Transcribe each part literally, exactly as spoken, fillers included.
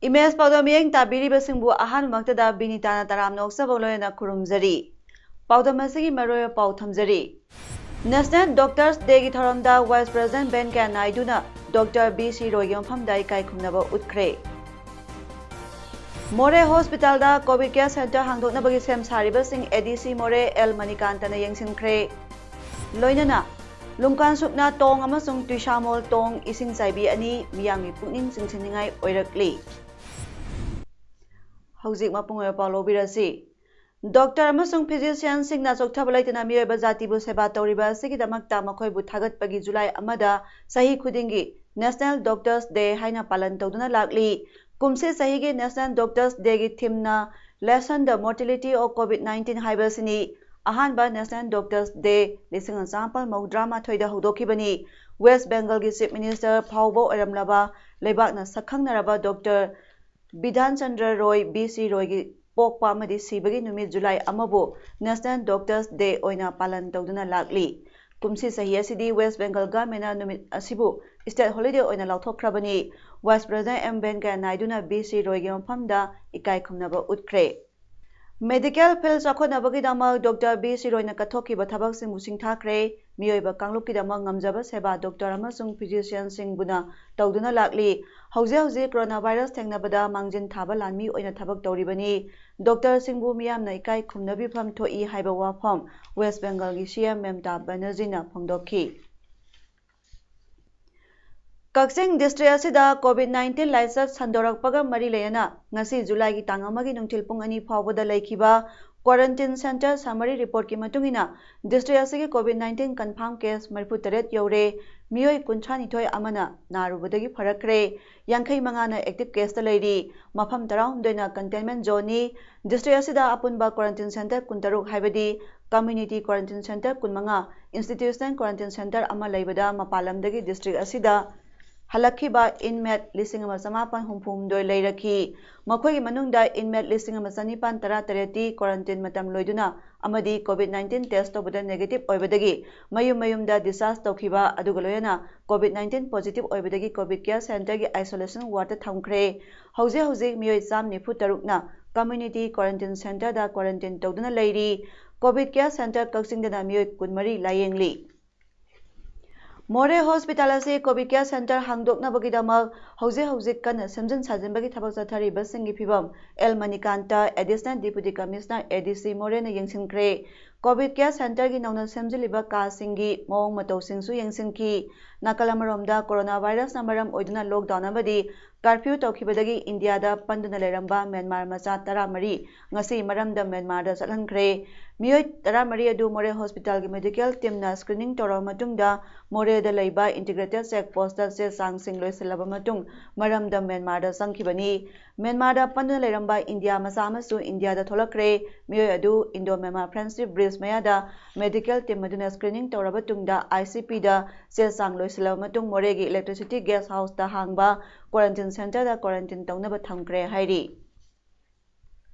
Image ꯄꯥꯎꯗꯝ ꯃꯤꯠꯌꯦꯡ ꯇꯥꯕꯤꯔꯤꯕꯁꯤꯡꯕꯨ ꯑꯍꯥꯟꯕꯃꯛꯇꯗ ꯕꯤꯅꯤꯇꯥꯅ ꯇꯔꯥꯝꯅ ꯑꯣꯛꯆꯕ ꯂꯣꯏꯅꯅ ꯈꯨꯔꯨꯝꯖꯔꯤ꯫ ꯄꯥꯎꯗꯝ ꯑꯁꯤꯒꯤ ꯃꯔꯨꯑꯣꯏꯕ ꯄꯥꯎ ꯊꯝꯖꯔꯤ꯫ National Doctors Dayꯒꯤ ꯊꯧꯔꯝꯗ Vice President ꯚꯦꯡꯀꯌꯥ ꯅꯥꯏꯗꯨꯅ ꯗꯣꯛꯇꯔ ꯕꯤ ꯁꯤ ꯔꯣꯏꯒꯤ ꯃꯐꯝꯗ ꯏꯀꯥꯏ ꯈꯨꯝꯅꯕ ꯎꯠꯈ꯭ꯔꯦ꯫ ꯃꯣꯔꯦ ꯍꯣꯁꯄꯤꯇꯥꯜꯗ COVID Care Center ꯍꯥꯡꯗꯣꯛꯅꯕꯒꯤ ꯁꯦꯝ ꯁꯥꯔꯤꯕꯁꯤꯡ ꯑꯦ ꯗꯤ ꯁꯤ ꯃꯣꯔꯦ ꯑꯦꯜ ꯃꯅꯤꯀꯥꯟꯇꯅ ꯌꯦꯡꯁꯤꯟꯈ꯭ꯔꯦ꯫ ꯂꯣꯏꯅꯅ ꯂꯨꯝꯀꯥꯟꯁꯨꯛꯅ ꯇꯣꯡ ꯑꯃꯁꯨꯡ ꯇꯨꯏꯁꯥꯃꯣꯜ ꯇꯣꯡ ꯏꯁꯤꯡ ꯆꯥꯏꯕꯤ ꯑꯅꯤ ꯃꯤꯌꯥꯝꯒꯤ ꯄꯨꯛꯅꯤꯡ ꯆꯤꯡꯁꯤꯟꯅꯤꯡꯉꯥꯏ ꯑꯣꯏꯔꯛꯂꯤ꯫ ꯍꯧꯖꯤꯛ ꯃꯄꯨꯡ ꯑꯣꯏꯕ ꯄꯥꯎ ꯂꯧꯕꯤꯔꯁꯤ꯫ ꯗꯣꯛꯇꯔ ꯑꯃꯁꯨꯡ ꯐꯤꯖꯤꯁꯤꯌꯟꯁꯤꯡꯅ ꯆꯣꯛꯊꯕ ꯂꯩꯇꯅ ꯃꯤꯑꯣꯏꯕ ꯖꯥꯇꯤꯕꯨ ꯁꯦꯕꯥ ꯇꯧꯔꯤꯕ ꯑꯁꯤꯒꯤꯗꯃꯛꯇ ꯃꯈꯣꯏꯕꯨ ꯊꯥꯒꯠꯄꯒꯤ ꯖꯨꯂꯥꯏ ꯑꯃꯗ ꯆꯍꯤ ꯈꯨꯗꯤꯡꯒꯤ National Doctors Day ꯍꯥꯏꯅ ꯄꯥꯂꯟ ꯇꯧꯗꯨꯅ ꯂꯥꯛꯂꯤ꯫ ꯀꯨꯝꯁꯤ ꯆꯍꯤꯒꯤ National Doctors Dayꯒꯤ themeꯅ Lessen the Mortality of COVID nineteen ꯍꯥꯏꯕꯁꯤꯅꯤ꯫ ꯑꯍꯥꯟꯕ National Doctors Day ꯂꯤꯁꯤꯡ ꯑꯃ ꯆꯃꯥꯄꯜ ꯃꯧꯗ꯭ꯔꯥ ꯃꯥꯊꯣꯏꯗ ꯍꯧꯗꯣꯛꯈꯤꯕꯅꯤ꯫ ꯋꯦꯁ ꯕꯦꯡꯒꯜꯒꯤ Chief Minister ꯐꯥꯎꯕ ꯑꯣꯏꯔꯝꯂꯕ ꯂꯩꯕꯥꯛꯅ ꯁꯛꯈꯪꯅꯔꯕ ꯗꯣꯛꯇꯔ ꯕꯤꯙꯥꯟ ꯆꯟꯗ꯭ꯔ ꯔꯣꯏ, ꯕꯤ ꯁꯤ ꯔꯣꯏꯒꯤ ꯄꯣꯛꯄ ꯑꯃꯗꯤ ꯁꯤꯕꯒꯤ ꯅꯨꯃꯤꯠ ꯖꯨꯂꯥꯏ ꯑꯃꯕꯨ National Doctors Day ꯑꯣꯏꯅ ꯄꯥꯂꯟ ꯇꯧꯗꯨꯅ ꯂꯥꯛꯂꯤ꯫ ꯀꯨꯝꯁꯤ ꯆꯍꯤ ꯑꯁꯤꯗꯤ ꯋꯦꯁ ꯕꯦꯡꯒꯜ ꯒꯚꯔꯟꯃꯦꯟꯅ ꯅꯨꯃꯤꯠ ꯑꯁꯤꯕꯨ state holiday ꯑꯣꯏꯅ ꯂꯥꯎꯊꯣꯛꯈ꯭ꯔꯕꯅꯤ꯫ Vice President ꯑꯦꯝ ꯚꯦꯡꯀꯌꯥ ꯅꯥꯏꯗꯨꯅ ꯕꯤ ꯁꯤ ꯔꯣꯏꯒꯤ ꯃꯐꯝꯗ ꯏꯀꯥꯏ ꯈꯨꯝꯅꯕ ꯎꯠꯈ꯭ꯔꯦ꯫ Medical field ꯆꯥꯎꯈꯠꯅꯕꯒꯤꯗꯃꯛ ꯗꯣꯛꯇꯔ ꯕꯤ ꯁꯤ ꯔꯣꯏꯅ ꯀꯠꯊꯣꯛꯈꯤꯕ ꯊꯕꯛꯁꯤꯡꯕꯨ ꯁꯤꯡꯊꯥꯈ꯭ꯔꯦ꯫ ꯃꯤꯑꯣꯏꯕ ꯀꯥꯡꯂꯨꯞꯀꯤꯗꯃꯛ ꯉꯝꯖꯕ ꯁꯦꯕꯥ ꯗꯣꯛꯇꯔ ꯑꯃꯁꯨꯡ ꯐꯤꯖꯤꯁꯤꯌꯟꯁꯤꯡꯕꯨꯅ ꯇꯧꯗꯨꯅ ꯂꯥꯛꯂꯤ꯫ ꯍꯧꯖꯤꯛ ꯍꯧꯖꯤꯛ ꯀꯣꯔꯣꯅꯥ ꯚꯥꯏꯔꯁ ꯊꯦꯡꯅꯕꯗ ꯃꯥꯡꯖꯤꯟ ꯊꯥꯕ ꯂꯥꯟꯃꯤ ꯑꯣꯏꯅ ꯊꯕꯛ ꯇꯧꯔꯤꯕꯅꯤ꯫ ꯗꯣꯛꯇꯔꯁꯤꯡꯕꯨ ꯃꯤꯌꯥꯝꯅ ꯏꯀꯥꯏ ꯈꯨꯝꯅꯕꯤꯐꯝ ꯊꯣꯛꯏ ꯍꯥꯏꯕ ꯋꯥꯐꯝ ꯋꯦꯁ ꯕꯦꯡꯒꯜꯒꯤ ꯁꯤ ꯑꯦꯝ ꯃꯃꯇꯥ ꯕꯦꯅꯔꯖꯤꯅ ꯐꯣꯡꯗꯣꯛꯈꯤ꯫ ꯀꯛꯆꯤꯡ district ꯑꯁꯤꯗ COVID nineteen ꯂꯥꯏꯆꯠ ꯁꯟꯗꯣꯔꯛꯄꯒ ꯃꯔꯤ ꯂꯩꯅꯅ ꯉꯁꯤ ꯖꯨꯂꯥꯏꯒꯤ ꯇꯥꯡ ꯑꯃꯒꯤ ꯅꯨꯡꯊꯤꯜ ꯄꯨꯡ ꯑꯅꯤ ꯐꯥꯎꯕꯗ ꯂꯩꯈꯤꯕ Quarantine Center summary reportꯀꯤ ꯃꯇꯨꯡ ꯏꯟꯅ, district ꯑꯁꯤꯒꯤ COVID nineteen confirm case ꯃꯔꯤꯐꯨ ꯇꯔꯦꯠ ꯌꯧꯔꯦ꯫ ꯃꯤꯑꯣꯏ ꯀꯨꯟꯊ꯭ꯔꯥ ꯅꯤꯊꯣꯏ ꯑꯃꯅ ꯅꯥꯔꯨꯕꯗꯒꯤ ꯐꯔꯛꯈ꯭ꯔꯦ꯫ ꯌꯥꯡꯈꯩ ꯃꯉꯥꯅ active caseꯇ ꯂꯩꯔꯤ꯫ ꯃꯐꯝ ꯇꯔꯥꯍꯨꯝꯗꯣꯏꯅ containment zoneꯅꯤ꯫ District ꯑꯁꯤꯗ ꯑꯄꯨꯟꯕ quarantine center ꯀꯨꯟꯇꯔꯨꯛ, ꯍꯥꯏꯕꯗꯤ community quarantine center ꯀꯨꯟꯃꯉꯥ, institutional quarantine center ꯑꯃ ꯂꯩꯕꯗ, ꯃꯄꯥꯟ ꯂꯝꯗꯒꯤ district ꯑꯁꯤꯗ ꯍꯜꯂꯛꯈꯤꯕ inmate ꯂꯤꯁꯤꯡ ꯑꯃ ꯆꯃꯥꯄꯟ ꯍꯨꯝꯐꯨ ꯍꯨꯝꯗꯣꯏ ꯂꯩꯔꯛꯈꯤ꯫ ꯃꯈꯣꯏꯒꯤ ꯃꯅꯨꯡꯗ inmate ꯂꯤꯁꯤꯡ ꯑꯃ ꯆꯅꯤꯄꯥꯟ ꯇꯔꯥ ꯇꯔꯦꯠꯇꯤ quarantine ꯃꯇꯝ ꯂꯣꯏꯗꯨꯅ ꯑꯃꯗꯤ COVID nineteen test ꯇꯧꯕꯗ negative ꯑꯣꯏꯕꯗꯒꯤ ꯃꯌꯨꯝ ꯃꯌꯨꯝꯗ discharge ꯇꯧꯈꯤꯕ, ꯑꯗꯨꯒ ꯂꯣꯏꯅꯅ COVID nineteen positive ꯑꯣꯏꯕꯗꯒꯤ COVID care centerꯒꯤ isolation wardꯇ ꯊꯝꯈ꯭ꯔꯦ꯫ ꯍꯧꯖꯤꯛ ꯍꯧꯖꯤꯛ ꯃꯤꯑꯣꯏ ꯆꯥꯝ ꯅꯤꯐꯨ ꯇꯔꯨꯛꯅ community quarantine centerꯗ quarantine ꯇꯧꯗꯨꯅ ꯂꯩꯔꯤ꯫ COVID care center ꯀꯛꯆꯤꯡꯗꯅ ꯃꯤꯑꯣꯏ ꯀꯨꯟꯃꯔꯤ ꯂꯥꯌꯦꯡꯂꯤ꯫ ꯃꯣꯔꯦ hospital ꯑꯁꯤ COVID care center ꯍꯥꯡꯗꯣꯛꯅꯕꯒꯤꯗꯃꯛ ꯍꯧꯖꯤꯛ ꯍꯧꯖꯤꯛ ꯀꯟꯅ ꯁꯦꯝꯖꯤꯟ ꯁꯥꯖꯤꯟꯕꯒꯤ ꯊꯕꯛ ꯆꯠꯊꯔꯤꯕꯁꯤꯡꯒꯤ ꯐꯤꯕꯝ꯫ L Manikant, Additional Deputy Commissioner, ADC, ꯃꯣꯔꯦꯅ ꯌꯦꯡꯁꯤꯟꯈ꯭ꯔꯦ꯫ COVID care centerꯒꯤ ꯅꯧꯅ ꯁꯦꯝꯖꯤꯜꯂꯤꯕ ꯀꯥꯁꯤꯡꯒꯤ ꯃꯑꯣꯡ ꯃꯇꯧꯁꯤꯡꯁꯨ ꯌꯦꯡꯁꯤꯟꯈꯤ꯫ ꯅꯥꯀꯜ ꯑꯃꯔꯣꯝꯗ, coronavirusꯅ ꯃꯔꯝ ꯑꯣꯏꯗꯨꯅ lockdown ꯑꯃꯗꯤ curfew ꯇꯧꯈꯤꯕꯗꯒꯤ ꯏꯟꯗꯤꯌꯥꯗ ꯄꯟꯗꯨꯅ ꯂꯩꯔꯝꯕ ꯃ꯭ꯌꯥꯟꯃꯥꯔ ꯃꯆꯥ ꯇꯔꯥꯃꯔꯤ ꯉꯁꯤ ꯃꯔꯝꯗꯝ ꯃ꯭ꯌꯥꯟꯃꯥꯔꯗ ꯆꯠꯍꯟꯈ꯭ꯔꯦ꯫ ꯃꯤꯑꯣꯏ ꯇꯔꯥꯃꯔꯤ ꯑꯗꯨ ꯃꯣꯔꯦ hospitalꯒꯤ medical teamꯅ screening ꯇꯧꯔꯕ ꯃꯇꯨꯡꯗ, ꯃꯣꯔꯦꯗ ꯂꯩꯕ integrated check postꯇ ꯆꯦ ꯆꯥꯡꯁꯤꯡ ꯂꯣꯏꯁꯤꯜꯂꯕ ꯃꯇꯨꯡ, ꯃꯔꯝꯗꯝ ꯃ꯭ꯌꯥꯟꯃꯥꯔꯗ ꯆꯪꯈꯤꯕꯅꯤ꯫ ꯃ꯭ꯌꯥꯟꯃꯥꯔꯗ ꯄꯟꯗꯨꯅ ꯂꯩꯔꯝꯕ ꯏꯟꯗꯤꯌꯥ ꯃꯆꯥ ꯑꯃꯁꯨ ꯏꯟꯗꯤꯌꯥꯗ ꯊꯣꯛꯂꯛꯈ꯭ꯔꯦ꯫ ꯃꯤꯑꯣꯏ ꯑꯗꯨ Indo Myanmar Friendship Bridge ꯃꯌꯥꯗ medical team ꯑꯗꯨꯅ screening ꯇꯧꯔꯕ ꯇꯨꯡꯗ, ICPꯗ ꯆꯦ ꯆꯥꯡ ꯂꯣꯏꯁꯤꯜꯂꯕ ꯃꯇꯨꯡ, ꯃꯣꯔꯦꯒꯤ Electricity Guest Houseꯇ ꯍꯥꯡꯕ quarantine centerꯗ quarantine ꯇꯧꯅꯕ ꯊꯝꯈ꯭ꯔꯦ ꯍꯥꯏꯔꯤ꯫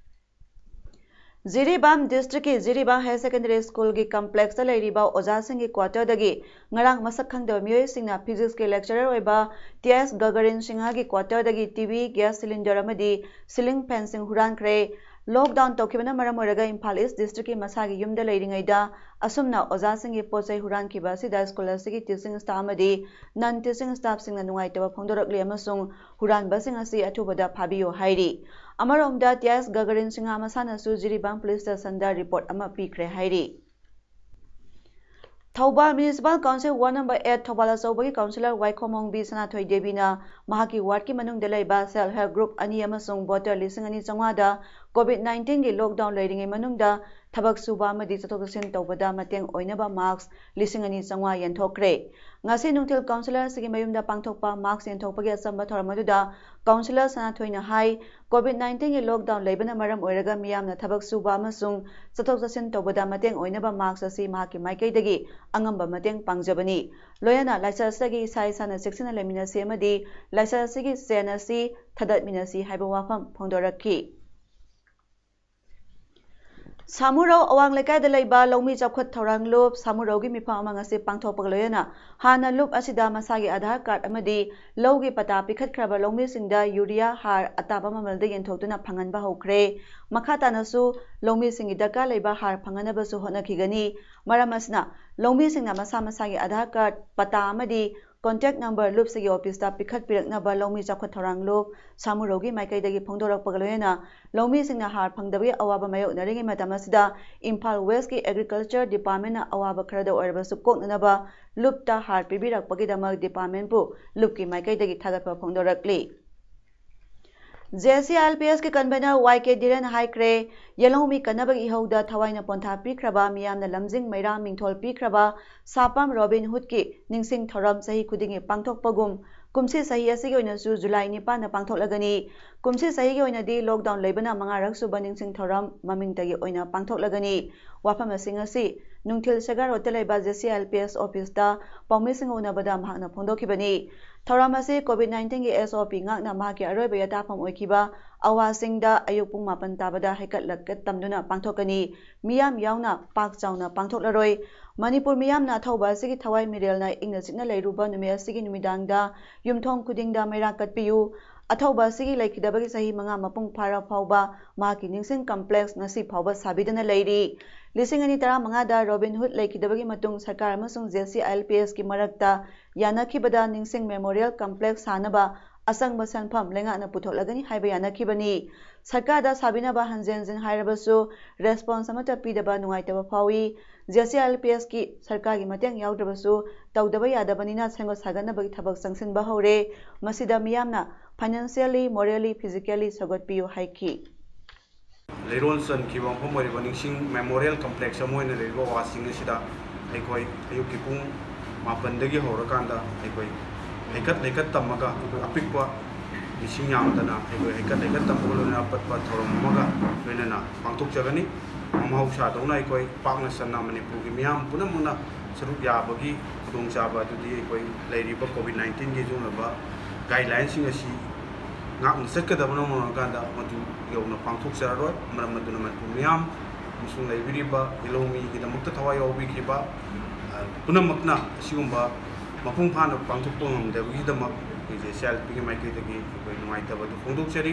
ꯖꯤꯔꯤꯕꯥꯝ districtꯀꯤ ꯖꯤꯔꯤꯕꯥꯝ Higher Secondary Schoolꯒꯤ complexꯇ ꯂꯩꯔꯤꯕ ꯑꯣꯖꯥꯁꯤꯡꯒꯤ quarterꯗꯒꯤ ꯉꯔꯥꯡ ꯃꯁꯛ ꯈꯪꯗꯕ ꯃꯤꯑꯣꯏꯁꯤꯡꯅ physicsꯀꯤ lecturer ꯑꯣꯏꯕ T S Gagarin Singhaꯒꯤ quarterꯗꯒꯤ TV, gas cylinder ꯑꯃꯗꯤ ceiling fanꯁꯤꯡ ꯍꯨꯔꯥꯟꯈ꯭ꯔꯦ꯫ Lockdown ꯇꯧꯈꯤꯕꯅ ꯃꯔꯝ ꯑꯣꯏꯔꯒ ꯏꯝꯐꯥꯜ East districtꯀꯤ ꯃꯁꯥꯒꯤ ꯌꯨꯝꯗ ꯂꯩꯔꯤꯉꯩꯗ ꯑꯁꯨꯝꯅ ꯑꯣꯖꯥꯁꯤꯡꯒꯤ ꯄꯣꯠ ꯆꯩ ꯍꯨꯔꯥꯟꯈꯤꯕ ꯑꯁꯤꯗ school ꯑꯁꯤꯒꯤ teaching staff ꯑꯃꯗꯤ non teaching staffꯁꯤꯡꯅ ꯅꯨꯡꯉꯥꯏꯇꯕ ꯐꯣꯡꯗꯣꯔꯛꯂꯤ ꯑꯃꯁꯨꯡ ꯍꯨꯔꯥꯟꯕꯁꯤꯡ ꯑꯁꯤ ꯑꯊꯨꯕꯗ ꯐꯥꯕꯤꯌꯨ ꯍꯥꯏꯔꯤ꯫ ꯑꯃꯔꯣꯝꯗ, T S Gagarin Singha ꯃꯁꯥꯅꯁꯨ Jiribam police stationꯗ report ꯑꯃ ꯄꯤꯈ꯭ꯔꯦ ꯍꯥꯏꯔꯤ꯫ Thoubal Municipal Council Ward Number Eight Thoubal ꯑꯆꯧꯕꯒꯤ Councillor ꯋꯥꯏꯈꯣꯝꯍꯣꯡꯕꯤ ꯁꯅꯥꯊꯣꯏ ꯗꯦꯕꯤꯅ ꯃꯍꯥꯛꯀꯤ wardꯀꯤ ꯃꯅꯨꯡꯗ ꯂꯩꯕ Self Help Group ꯑꯅꯤ ꯑꯃꯁꯨꯡ voter ꯂꯤꯁꯤꯡ ꯑꯅꯤ ꯆꯥꯝꯃꯉꯥꯗ COVID nineteenꯒꯤ lockdown ꯂꯩꯔꯤꯉꯩ ꯃꯅꯨꯡꯗ ꯊꯕꯛ ꯁꯨꯕ ꯑꯃꯗꯤ ꯆꯠꯊꯣꯛ ꯆꯠꯁꯤꯟ ꯇꯧꯕꯗ ꯃꯇꯦꯡ ꯑꯣꯏꯅꯕ mask ꯂꯤꯁꯤꯡ ꯑꯅꯤ ꯆꯥꯝꯃꯉꯥ ꯌꯦꯟꯊꯣꯛꯈ꯭ꯔꯦ꯫ ꯉꯁꯤ ꯅꯨꯡꯊꯤꯜ Councillor ꯑꯁꯤꯒꯤ ꯃꯌꯨꯝꯗ ꯄꯥꯡꯊꯣꯛꯄ mask ꯌꯦꯟꯊꯣꯛꯄꯒꯤ ꯑꯆꯝꯕ ꯊꯧꯔꯝ ꯑꯗꯨꯗ Councillor ꯁꯅꯥꯊꯣꯏꯅ ꯍꯥꯏ, COVID nineteenꯒꯤ lockdown ꯂꯩꯕꯅ ꯃꯔꯝ ꯑꯣꯏꯔꯒ ꯃꯤꯌꯥꯝꯅ ꯊꯕꯛ ꯁꯨꯕ ꯑꯃꯁꯨꯡ ꯆꯠꯊꯣꯛ ꯆꯠꯁꯤꯟ ꯇꯧꯕꯗ ꯃꯇꯦꯡ ꯑꯣꯏꯅꯕ mask ꯑꯁꯤ ꯃꯍꯥꯛꯀꯤ ꯃꯥꯏꯀꯩꯗꯒꯤ ꯑꯉꯝꯕ ꯃꯇꯦꯡ ꯄꯥꯡꯖꯕꯅꯤ꯫ ꯂꯣꯏꯅꯅ ꯂꯥꯏꯆꯠ ꯑꯁꯤꯗꯒꯤ ꯏꯁꯥ ꯏꯁꯥꯅ ꯆꯦꯛꯁꯤꯟꯅ ꯂꯩꯃꯤꯟꯅꯁꯤ ꯑꯃꯗꯤ ꯂꯥꯏꯆꯠ ꯑꯁꯤꯒꯤ ꯆꯦꯟ ꯑꯁꯤ ꯊꯗꯠꯃꯤꯟꯅꯁꯤ ꯍꯥꯏꯕ ꯋꯥꯐꯝ ꯐꯣꯡꯗꯣꯔꯛꯈꯤ꯫ ꯁꯥꯃꯨꯔꯧ ꯑꯋꯥꯡ ꯂꯩꯀꯥꯏꯗ ꯂꯩꯕ ꯂꯧꯃꯤ ꯆꯥꯎꯈꯠ ꯊꯧꯔꯥꯡ ꯂꯨꯞ ꯁꯥꯃꯨꯔꯧꯒꯤ ꯃꯤꯐꯝ ꯑꯃ ꯉꯁꯤ ꯄꯥꯡꯊꯣꯛꯄꯒ ꯂꯣꯏꯅꯅ ꯍꯥꯟꯅ ꯂꯨꯞ ꯑꯁꯤꯗ ꯃꯁꯥꯒꯤ ꯑꯙꯥꯔ ꯀꯥꯔꯗ ꯑꯃꯗꯤ ꯂꯧꯒꯤ ꯄꯇꯥ ꯄꯤꯈꯠꯈ꯭ꯔꯕ ꯂꯧꯃꯤꯁꯤꯡꯗ ꯌꯨꯔꯤꯌꯥ ꯍꯥꯔ ꯑꯇꯥꯕ ꯃꯃꯜꯗ ꯌꯦꯟꯊꯣꯛꯇꯨꯅ ꯐꯪꯍꯟꯕ ꯍꯧꯈ꯭ꯔꯦ꯫ ꯃꯈꯥ ꯇꯥꯅꯁꯨ ꯂꯧꯃꯤꯁꯤꯡꯒꯤ ꯗꯔꯀꯥꯔ ꯂꯩꯕ ꯍꯥꯔ ꯐꯪꯍꯟꯅꯕꯁꯨ ꯍꯣꯠꯅꯈꯤꯒꯅꯤ꯫ ꯃꯔꯝ ꯑꯁꯤꯅ ꯂꯧꯃꯤꯁꯤꯡꯅ ꯃꯁꯥ ꯃꯁꯥꯒꯤ ꯑꯙꯥꯔ ꯀꯥꯔꯗ, ꯄꯇꯥ ꯑꯃꯗꯤ contact number ꯂꯨꯞꯁꯤꯒꯤ ꯑꯣꯐꯤꯁꯇ ꯄꯤꯈꯠꯄꯤꯔꯛꯅꯕ ꯂꯧꯃꯤ ꯆꯥꯎꯈꯠ ꯊꯧꯔꯥꯡ ꯂꯨꯞ ꯁꯥꯃꯨꯔꯧꯒꯤ ꯃꯥꯏꯀꯩꯗꯒꯤ ꯐꯣꯡꯗꯣꯔꯛꯄꯒ ꯂꯣꯏꯅꯅ ꯂꯧꯃꯤꯁꯤꯡꯅ ꯍꯥꯔ ꯐꯪꯗꯕꯒꯤ ꯑꯋꯥꯕ ꯃꯥꯌꯣꯛꯅꯔꯤꯉꯩ ꯃꯇꯝ ꯑꯁꯤꯗ ꯏꯝꯐꯥꯜ Westꯀꯤ Agriculture Departmentꯅ ꯑꯋꯥꯕ ꯈꯔꯗ ꯑꯣꯏꯔꯕꯁꯨ ꯀꯣꯛꯅꯅꯕ ꯂꯨꯞꯇ ꯍꯥꯔ ꯄꯤꯕꯤꯔꯛꯄꯒꯤꯗꯃꯛ departmentꯄꯨ ꯂꯨꯞꯀꯤ ꯃꯥꯏꯀꯩꯗꯒꯤ ꯊꯥꯒꯠꯄ ꯐꯣꯡꯗꯣꯔꯛꯂꯤ꯫ JCILPSꯀꯤ convener ꯋꯥꯏ ꯀꯦ ꯙꯤꯔꯦꯟꯅ ꯍꯥꯏꯈ꯭ꯔꯦ, ꯌꯦꯜꯍꯧꯃꯤ ꯀꯟꯅꯕꯒꯤ ꯏꯍꯧꯗ ꯊꯋꯥꯏꯅ ꯄꯣꯟꯊꯥ ꯄꯤꯈ꯭ꯔꯕ, ꯃꯤꯌꯥꯝꯅ ꯂꯝꯖꯤꯡ ꯃꯩꯔꯥ ꯃꯤꯡꯊꯣꯜ ꯄꯤꯈ꯭ꯔꯕ ꯁꯥꯄꯥꯝ ꯔꯣꯕꯤꯟ ꯍꯨꯗꯀꯤ ꯅꯤꯡꯁꯤꯡ ꯊꯧꯔꯝ ꯆꯍꯤ ꯈꯨꯗꯤꯡꯒꯤ ꯄꯥꯡꯊꯣꯛꯄꯒꯨꯝ, ꯀꯨꯝꯁꯤ ꯆꯍꯤ ꯑꯁꯤꯒꯤ ꯑꯣꯏꯅꯁꯨ ꯖꯨꯂꯥꯏ ꯅꯤꯄꯥꯟꯗ ꯄꯥꯡꯊꯣꯛꯂꯒꯅꯤ꯫ ꯀꯨꯝꯁꯤ ꯆꯍꯤꯒꯤ ꯑꯣꯏꯅꯗꯤ lockdown ꯂꯩꯕꯅ ꯃꯉꯥꯔꯛ ꯁꯨꯕ ꯅꯤꯡꯁꯤꯡ ꯊꯧꯔꯝ ꯃꯃꯤꯡꯇꯒꯤ ꯑꯣꯏꯅ ꯄꯥꯡꯊꯣꯛꯂꯒꯅꯤ꯫ ꯋꯥꯐꯝ ꯑꯁꯤ ꯉꯁꯤ ꯅꯨꯡꯊꯤꯜ ꯁꯦꯒꯥ ꯔꯣꯗꯇ ꯂꯩꯕ JCILPS ꯑꯣꯐꯤꯁꯇ ꯄꯥꯎꯃꯤꯁꯤꯡꯒ ꯎꯅꯕꯗ ꯃꯍꯥꯛꯅ ꯐꯣꯡꯗꯣꯛꯈꯤꯕꯅꯤ꯫ ꯊꯧꯔꯝ ꯑꯁꯤ COVID nineteenꯒꯤ SOP ꯉꯥꯛꯅ ꯃꯍꯥꯛꯀꯤ ꯑꯔꯣꯏꯕ ꯌꯥꯇꯥꯐꯝ ꯑꯣꯏꯈꯤꯕ ꯑꯋꯥꯁꯤꯡꯗ ꯑꯌꯨꯛ ꯄꯨꯡ ꯃꯥꯄꯟ ꯇꯥꯕꯗ ꯍꯩꯀꯠ ꯂꯩꯀꯠ ꯇꯝꯗꯨꯅ ꯄꯥꯡꯊꯣꯛꯀꯅꯤ꯫ ꯃꯤꯌꯥꯝ ꯌꯥꯎꯅ ꯄꯥꯛ ꯆꯥꯎꯅ ꯄꯥꯡꯊꯣꯛꯂꯔꯣꯏ꯫ ꯃꯅꯤꯄꯨꯔ ꯃꯤꯌꯥꯝꯅ ꯑꯊꯧꯕ ꯑꯁꯤꯒꯤ ꯊꯋꯥꯏ ꯃꯤꯔꯦꯜꯅ ꯏꯪꯅ ꯆꯤꯛꯅ ꯂꯩꯔꯨꯕ ꯅꯨꯃꯤꯠ ꯑꯁꯤꯒꯤ ꯅꯨꯃꯤꯗꯥꯡꯗ ꯌꯨꯝꯊꯣꯡ ꯈꯨꯗꯤꯡꯗ ꯃꯩꯔꯥ ꯀꯠꯄꯤꯌꯨ꯫ ꯑꯊꯧꯕ ꯑꯁꯤꯒꯤ ꯂꯩꯈꯤꯗꯕꯒꯤ ꯆꯍꯤ ꯃꯉꯥ ꯃꯄꯨꯡ ꯐꯥꯔ ꯐꯥꯎꯕ ꯃꯍꯥꯛꯀꯤ ꯅꯤꯡꯁꯤꯡ complex ꯉꯁꯤ ꯐꯥꯎꯕ ꯁꯥꯕꯤꯗꯨꯅ ꯂꯩꯔꯤ꯫ ꯂꯤꯁꯤꯡ ꯑꯅꯤ ꯇꯔꯥꯃꯉꯥꯗ ꯔꯣꯕꯤꯟ ꯍꯨꯗ ꯂꯩꯈꯤꯗꯕꯒꯤ ꯃꯇꯨꯡ ꯁꯔꯀꯥꯔ ꯑꯃꯁꯨꯡ JCILPSꯀꯤ ꯃꯔꯛꯇ ꯌꯥꯅꯈꯤꯕꯗ ꯅꯤꯡꯁꯤꯡ memorial complex ꯁꯥꯅꯕ ꯑꯆꯪꯕ ꯁꯦꯟꯐꯝ ꯂꯩꯉꯥꯛꯅ ꯄꯨꯊꯣꯛꯂꯒꯅꯤ ꯍꯥꯏꯕ ꯌꯥꯅꯈꯤꯕꯅꯤ꯫ ꯁꯔꯀꯥꯔꯗ ꯁꯥꯕꯤꯅꯕ ꯍꯟꯖꯤꯟ ꯍꯟꯖꯤꯟ ꯍꯥꯏꯔꯕꯁꯨ response ꯑꯃꯠꯇ ꯄꯤꯗꯕ ꯅꯨꯡꯉꯥꯏꯇꯕ ꯐꯥꯎꯏ꯫ J C I L P ꯑꯦꯁꯀꯤ ꯁꯔꯀꯥꯔꯒꯤ ꯃꯇꯦꯡ ꯌꯥꯎꯗ꯭ꯔꯕꯁꯨ ꯇꯧꯗꯕ ꯌꯥꯗꯕꯅꯤꯅ ꯁꯦꯝꯒꯠ ꯁꯥꯒꯠꯅꯕꯒꯤ ꯊꯕꯛ ꯆꯪꯁꯤꯟꯕ ꯍꯧꯔꯦ꯫ ꯃꯁꯤꯗ ꯃꯤꯌꯥꯝꯅ financially, morally, physically ꯁꯧꯒꯠꯄꯤꯌꯨ ꯍꯥꯏꯈꯤ꯫ ꯂꯩꯔꯣꯜ ꯆꯟꯈꯤꯕ ꯃꯐꯝ ꯑꯣꯏꯔꯤꯕ ꯅꯤꯡꯁꯤꯡ ꯃꯦꯃꯣꯔꯤꯌꯦꯜ ꯀꯝꯄ꯭ꯂꯦꯛꯁ ꯑꯃ ꯑꯣꯏꯅ ꯂꯩꯔꯤꯕ ꯋꯥꯁꯤꯡ ꯑꯁꯤꯗ ꯑꯩꯈꯣꯏ ꯑꯌꯨꯛꯀꯤ ꯄꯨꯡ ꯃꯥꯄꯟꯗꯒꯤ ꯍꯧꯔꯀꯥꯟꯗ ꯑꯩꯈꯣꯏ ꯍꯩꯀꯠ ꯂꯩꯀꯠ ꯇꯝꯃꯒ ꯑꯩꯈꯣꯏ ꯑꯄꯤꯛꯄ ꯃꯤꯁꯤꯡ ꯌꯥꯝꯗꯅ ꯑꯩꯈꯣꯏ ꯍꯩꯀꯠ ꯂꯩꯀꯠ ꯇꯝꯕꯒ ꯂꯣꯏꯅꯅ ꯑꯄꯠꯄ ꯊꯧꯔꯝ ꯑꯃꯒ ꯂꯣꯏꯅꯅ ꯄꯥꯡꯊꯣꯛꯆꯒꯅꯤ꯫ ꯃꯍꯧꯁꯥꯗꯧꯅ ꯑꯩꯈꯣꯏ ꯄꯥꯛꯅ ꯁꯟꯅ ꯃꯅꯤꯄꯨꯔꯒꯤ ꯃꯤꯌꯥꯝ ꯄꯨꯝꯅꯃꯛꯅ ꯁꯔꯨꯛ ꯌꯥꯕꯒꯤ ꯈꯨꯗꯣꯡꯆꯥꯕ ꯑꯗꯨꯗꯤ ꯑꯩꯈꯣꯏ ꯂꯩꯔꯤꯕ ꯀꯣꯚꯤꯗ ꯅꯥꯏꯟꯇꯤꯟꯒꯤ ꯑꯗꯨꯒꯨꯝꯂꯕ ꯒꯥꯏꯗꯂꯥꯏꯟꯁꯤꯡ ꯑꯁꯤ ꯉꯥꯛꯅ ꯆꯠꯀꯗꯕꯅ ꯃꯔꯝ ꯑꯣꯏꯔꯀꯥꯟꯗ ꯃꯗꯨ ꯌꯧꯅ ꯄꯥꯡꯊꯣꯛꯆꯔꯔꯣꯏ꯫ ꯃꯔꯝ ꯑꯗꯨꯅ ꯃꯅꯤꯄꯨꯔ ꯃꯤꯌꯥꯝ ꯑꯃꯁꯨꯡ ꯂꯩꯕꯤꯔꯤꯕ ꯏꯂꯧꯃꯤꯒꯤꯗꯃꯛꯇ ꯊꯋꯥꯏ ꯌꯥꯎꯕꯤꯈꯤꯕ ꯄꯨꯝꯅꯃꯛꯅ ꯑꯁꯤꯒꯨꯝꯕ ꯃꯄꯨꯡ ꯐꯥꯅ ꯄꯥꯡꯊꯣꯛꯄ ꯉꯝꯗꯕꯒꯤꯗꯃꯛ ꯑꯩꯈꯣꯏꯁꯦ ꯁꯤ ꯑꯥꯏ ꯑꯦꯜ ꯄꯤꯒꯤ ꯃꯥꯏꯀꯩꯗꯒꯤ ꯑꯩꯈꯣꯏ ꯅꯨꯡꯉꯥꯏꯇꯕ ꯑꯗꯨ ꯐꯣꯡꯗꯣꯛꯆꯔꯤ꯫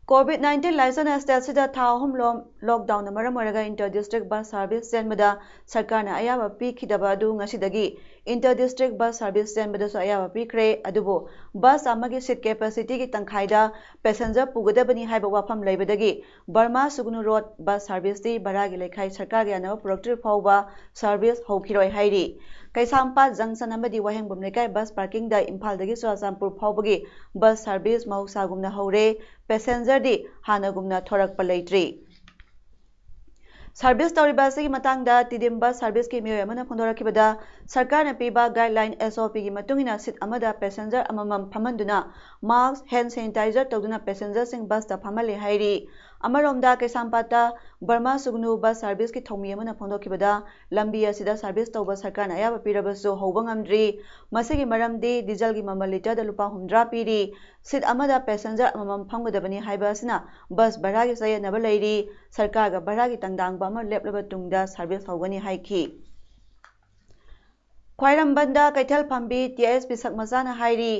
ꯀꯣꯚꯤꯗ ꯅꯥꯏꯟꯇꯤꯟ ꯂꯥꯏꯆꯠꯅ ꯁ꯭ꯇꯦꯠꯁꯤꯗ ꯊꯥ ꯑꯍꯨꯝ ꯂꯣꯝ ꯂꯣꯛꯗꯥꯎꯟꯅ ꯃꯔꯝ ꯑꯣꯏꯔꯒ ꯏꯟꯇꯔ ꯗꯤꯁꯇ꯭ꯔꯤꯛ ꯕꯁ ꯁꯥꯔꯚꯤꯁ ꯆꯦꯟꯕꯗ ꯁꯔꯀꯥꯔꯅ ꯑꯌꯥꯕ ꯄꯤꯈꯤꯗꯕ ꯑꯗꯨ ꯉꯁꯤꯗꯒꯤ ꯏꯟꯇꯔ ꯗꯤꯁꯇ꯭ꯔꯤꯛ ꯕꯁ ꯁꯥꯔꯚꯤꯁ ꯆꯦꯟꯕꯗꯁꯨ ꯑꯌꯥꯕ ꯄꯤꯈ꯭ꯔꯦ꯫ ꯑꯗꯨꯕꯨ ꯕꯁ ꯑꯃꯒꯤ ꯁꯤꯠ ꯀꯦꯄꯥꯁꯤꯇꯤꯒꯤ ꯇꯪꯈꯥꯏꯗ ꯄꯦꯁꯦꯟꯖꯔ ꯄꯨꯒꯗꯕꯅꯤ ꯍꯥꯏꯕ ꯋꯥꯐꯝ ꯂꯩꯕꯗꯒꯤ ꯕꯔꯃꯥ ꯁꯨꯒꯅꯨ ꯔꯣꯗ ꯕꯁ ꯁꯥꯔꯚꯤꯁꯇꯤ ꯚꯔꯥꯒꯤ ꯂꯩꯈꯥꯏ ꯁꯔꯀꯥꯔꯒ ꯌꯥꯅꯕ ꯄꯨꯔꯛꯇ꯭ꯔꯤ ꯐꯥꯎꯕ ꯁꯥꯔꯚꯤꯁ ꯍꯧꯈꯤꯔꯣꯏ ꯍꯥꯏꯔꯤ꯫ ꯀꯩꯁꯥꯝꯄꯥꯠ ꯖꯪꯁꯟ ꯑꯃꯗꯤ ꯋꯥꯍꯦꯡꯕꯝ ꯂꯩꯀꯥꯏ ꯕꯁ ꯄꯥꯔꯀꯤꯡꯗ ꯏꯝꯐꯥꯜꯗꯒꯤ ꯆꯨꯔꯥꯆꯥꯟꯄꯨꯔ ꯐꯥꯎꯕꯒꯤ ꯕꯁ ꯁꯥꯔꯚꯤꯁ ꯃꯍꯧꯁꯥꯒꯨꯝꯅ ꯍꯧꯔꯦ꯫ ꯄꯦꯁꯦꯟꯖꯔꯗꯤ ꯍꯥꯟꯅꯒꯨꯝꯅ ꯊꯣꯔꯛꯄ ꯂꯩꯇ꯭ꯔꯤ꯫ ꯁꯥꯔꯚꯤꯁ ꯇꯧꯔꯤꯕ ꯑꯁꯤꯒꯤ ꯃꯇꯥꯡꯗ ꯇꯤꯗꯤꯝ ꯕꯁ ꯁꯥꯔꯚꯤꯁꯀꯤ ꯃꯤꯑꯣꯏ ꯑꯃꯅ ꯐꯣꯡꯗꯣꯔꯛꯈꯤꯕꯗ, ꯁꯔꯀꯥꯔꯅ ꯄꯤꯕ ꯒꯥꯏꯗꯂꯥꯏꯟ ꯑꯦꯁ ꯑꯣ ꯄꯤꯒꯤ ꯃꯇꯨꯡ ꯏꯟꯅ ꯁꯤꯠ ꯑꯃꯗ ꯄꯦꯁꯦꯟꯖꯔ ꯑꯃꯃꯝ ꯐꯝꯍꯟꯗꯨꯅ ꯃꯥꯁꯛ, ꯍꯦꯟ ꯁꯦꯅꯤꯇꯥꯏꯖꯔ ꯇꯧꯗꯨꯅ ꯄꯦꯁꯦꯟꯖꯔꯁꯤꯡ ꯕꯁꯇ ꯐꯝꯍꯜꯂꯤ ꯍꯥꯏꯔꯤ꯫ ꯑꯃꯔꯣꯝꯗ ꯀꯩꯁꯥꯝꯄꯥꯠꯇ ꯕꯔꯃꯥ ꯁꯨꯒꯅꯨ ꯕꯁ ꯁꯥꯔꯚꯤꯁꯀꯤ ꯊꯧꯃꯤ ꯑꯃꯅ ꯐꯣꯡꯗꯣꯛꯈꯤꯕꯗ, ꯂꯝꯕꯤ ꯑꯁꯤꯗ ꯁꯥꯔꯚꯤꯁ ꯇꯧꯕ ꯁꯔꯀꯥꯔꯅ ꯑꯌꯥꯕ ꯄꯤꯔꯕꯁꯨ ꯍꯧꯕ ꯉꯝꯗ꯭ꯔꯤ꯫ ꯃꯁꯤꯒꯤ ꯃꯔꯝꯗꯤ ꯗꯤꯖꯜꯒꯤ ꯃꯃꯜ ꯂꯤꯇꯔꯗ ꯂꯨꯄꯥ ꯍꯨꯝꯗ꯭ꯔꯥ ꯄꯤꯔꯤ꯫ ꯁꯤꯠ ꯑꯃꯗ ꯄꯦꯁꯦꯟꯖꯔ ꯑꯃꯃꯝ ꯐꯝꯒꯗꯕꯅꯤ ꯍꯥꯏꯕ ꯑꯁꯤꯅ ꯕꯁ ꯚꯔꯥꯒꯤ ꯆꯌꯦꯠꯅꯕ ꯂꯩꯔꯤ꯫ ꯁꯔꯀꯥꯔꯒ ꯚꯔꯥꯒꯤ ꯇꯪꯗꯥꯡꯕ ꯑꯃ ꯂꯦꯞꯂꯕ ꯇꯨꯡꯗ ꯁꯥꯔꯚꯤꯁ ꯍꯧꯒꯅꯤ ꯍꯥꯏꯈꯤ꯫ ꯈ꯭ꯋꯥꯏꯔꯝꯕꯟꯗ ꯀꯩꯊꯦꯜ ꯐꯝꯕꯤ ꯇꯤ ꯑꯥꯏ ꯑꯦꯁ ꯄꯤ ꯁꯛꯃꯆꯥꯅ ꯍꯥꯏꯔꯤ,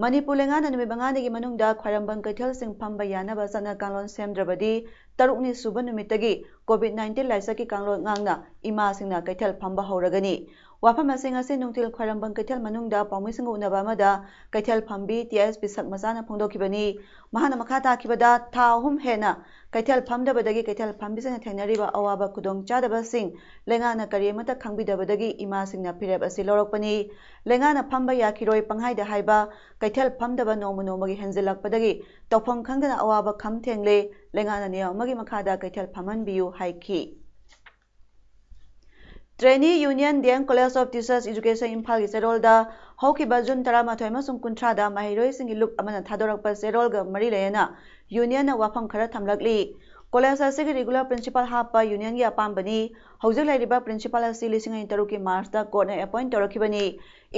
ꯃꯅꯤꯄꯨꯔ ꯂꯩꯉꯥꯛꯅ ꯅꯨꯃꯤꯠ ꯃꯉꯥꯅꯤꯒꯤ ꯃꯅꯨꯡꯗ ꯈ꯭ꯋꯥꯏꯔꯝꯕꯟ ꯀꯩꯊꯦꯜꯁꯤꯡ ꯐꯝꯕ ꯌꯥꯅꯕ ꯆꯠꯅ ꯀꯥꯡꯂꯣꯟ ꯁꯦꯝꯗ꯭ꯔꯕꯗꯤ, ꯇꯔꯨꯛꯅꯤ ꯁꯨꯕ ꯅꯨꯃꯤꯠꯇꯒꯤ ꯀꯣꯚꯤꯗ ꯅꯥꯏꯟꯇꯤꯟ ꯂꯥꯏꯆꯠꯀꯤ ꯀꯥꯡꯂꯣꯟ ꯉꯥꯛꯅ ꯏꯃꯥꯁꯤꯡꯅ ꯀꯩꯊꯦꯜ ꯐꯝꯕ ꯍꯧꯔꯒꯅꯤ꯫ ꯋꯥꯐꯝ ꯑꯁꯤ ꯉꯁꯤ ꯅꯨꯡꯊꯤꯜ ꯈ꯭ꯋꯥꯏꯔꯝꯕꯟ ꯀꯩꯊꯦꯜ ꯃꯅꯨꯡꯗ ꯄꯥꯎꯃꯤꯁꯤꯡꯒ ꯎꯅꯕ ꯑꯃꯗ ꯀꯩꯊꯦꯜ ꯐꯝꯕꯤ ꯇꯤ ꯑꯦꯁ ꯄꯤꯁꯛ ꯃꯆꯥꯅ ꯐꯣꯡꯗꯣꯛꯈꯤꯕꯅꯤ꯫ ꯃꯍꯥꯛꯅ ꯃꯈꯥ ꯇꯥꯈꯤꯕꯗ, ꯊꯥ ꯑꯍꯨꯝ ꯍꯦꯟꯅ ꯀꯩꯊꯦꯜ ꯐꯝꯗꯕꯗꯒꯤ ꯀꯩꯊꯦꯜ ꯐꯝꯕꯤꯁꯤꯡꯅ ꯊꯦꯡꯅꯔꯤꯕ ꯑꯋꯥꯕ ꯈꯨꯗꯣꯡꯆꯥꯗꯕꯁꯤꯡ ꯂꯩꯉꯥꯛꯅ ꯀꯔꯤ ꯑꯃꯠꯇ ꯈꯪꯕꯤꯗꯕꯗꯒꯤ ꯏꯃꯥꯁꯤꯡꯅ ꯐꯤꯔꯦꯞ ꯑꯁꯤ ꯂꯧꯔꯛꯄꯅꯤ꯫ ꯂꯩꯉꯥꯛꯅ ꯐꯝꯕ ꯌꯥꯈꯤꯔꯣꯏ ꯄꯪꯍꯥꯏꯗ ꯍꯥꯏꯕ, ꯀꯩꯊꯦꯜ ꯐꯝꯗꯕ ꯅꯣꯡꯃ ꯅꯣꯡꯃꯒꯤ ꯍꯦꯟꯖꯤꯜꯂꯛꯄꯗꯒꯤ ꯇꯧꯐꯝ ꯈꯪꯗꯅ ꯑꯋꯥꯕ ꯈꯝ ꯊꯦꯡꯂꯦ꯫ ꯂꯩꯉꯥꯛꯅ ꯅꯤꯌꯝ ꯑꯃꯒꯤ ꯃꯈꯥꯗ ꯀꯩꯊꯦꯜ ꯐꯝꯍꯟꯕꯤꯌꯨ ꯍꯥꯏꯈꯤ꯫ Trainee union D M college of teachers education ꯏꯝꯐꯥꯜꯒꯤ ꯆꯦꯔꯣꯜꯗ ꯍꯧꯈꯤꯕ ꯖꯨꯟ ꯇꯔꯥꯃꯥꯊꯣꯏ ꯑꯃꯁꯨꯡ ꯀꯨꯟꯊ꯭ꯔꯥꯗ ꯃꯍꯩꯔꯣꯏꯁꯤꯡꯒꯤ ꯂꯨꯞ ꯑꯃꯅ ꯊꯥꯗꯣꯔꯛꯄ ꯆꯦꯔꯣꯜꯒ ꯃꯔꯤ ꯂꯩꯅꯅ ꯌꯨꯅꯤꯌꯟꯅ ꯋꯥꯐꯝ ꯈꯔ ꯊꯝꯂꯛꯂꯤ꯫ ꯀꯣꯂꯦꯖ ꯑꯁꯤꯒꯤ ꯔꯤꯒꯨꯂꯔ ꯄ꯭ꯔꯤꯟꯁꯤꯄꯥꯜ ꯍꯥꯞꯄ ꯌꯨꯅꯤꯌꯟꯒꯤ ꯑꯄꯥꯝꯕꯅꯤ꯫ ꯍꯧꯖꯤꯛ ꯂꯩꯔꯤꯕ ꯄ꯭ꯔꯤꯟꯁꯤꯄꯥꯜ ꯑꯁꯤ ꯂꯤꯁꯤꯡ ꯑꯅꯤ ꯇꯔꯨꯛꯀꯤ ꯃꯥꯔꯆꯇ ꯀꯣꯔꯠꯅ ꯑꯦꯄꯣꯏꯟꯠ ꯇꯧꯔꯛꯈꯤꯕꯅꯤ꯫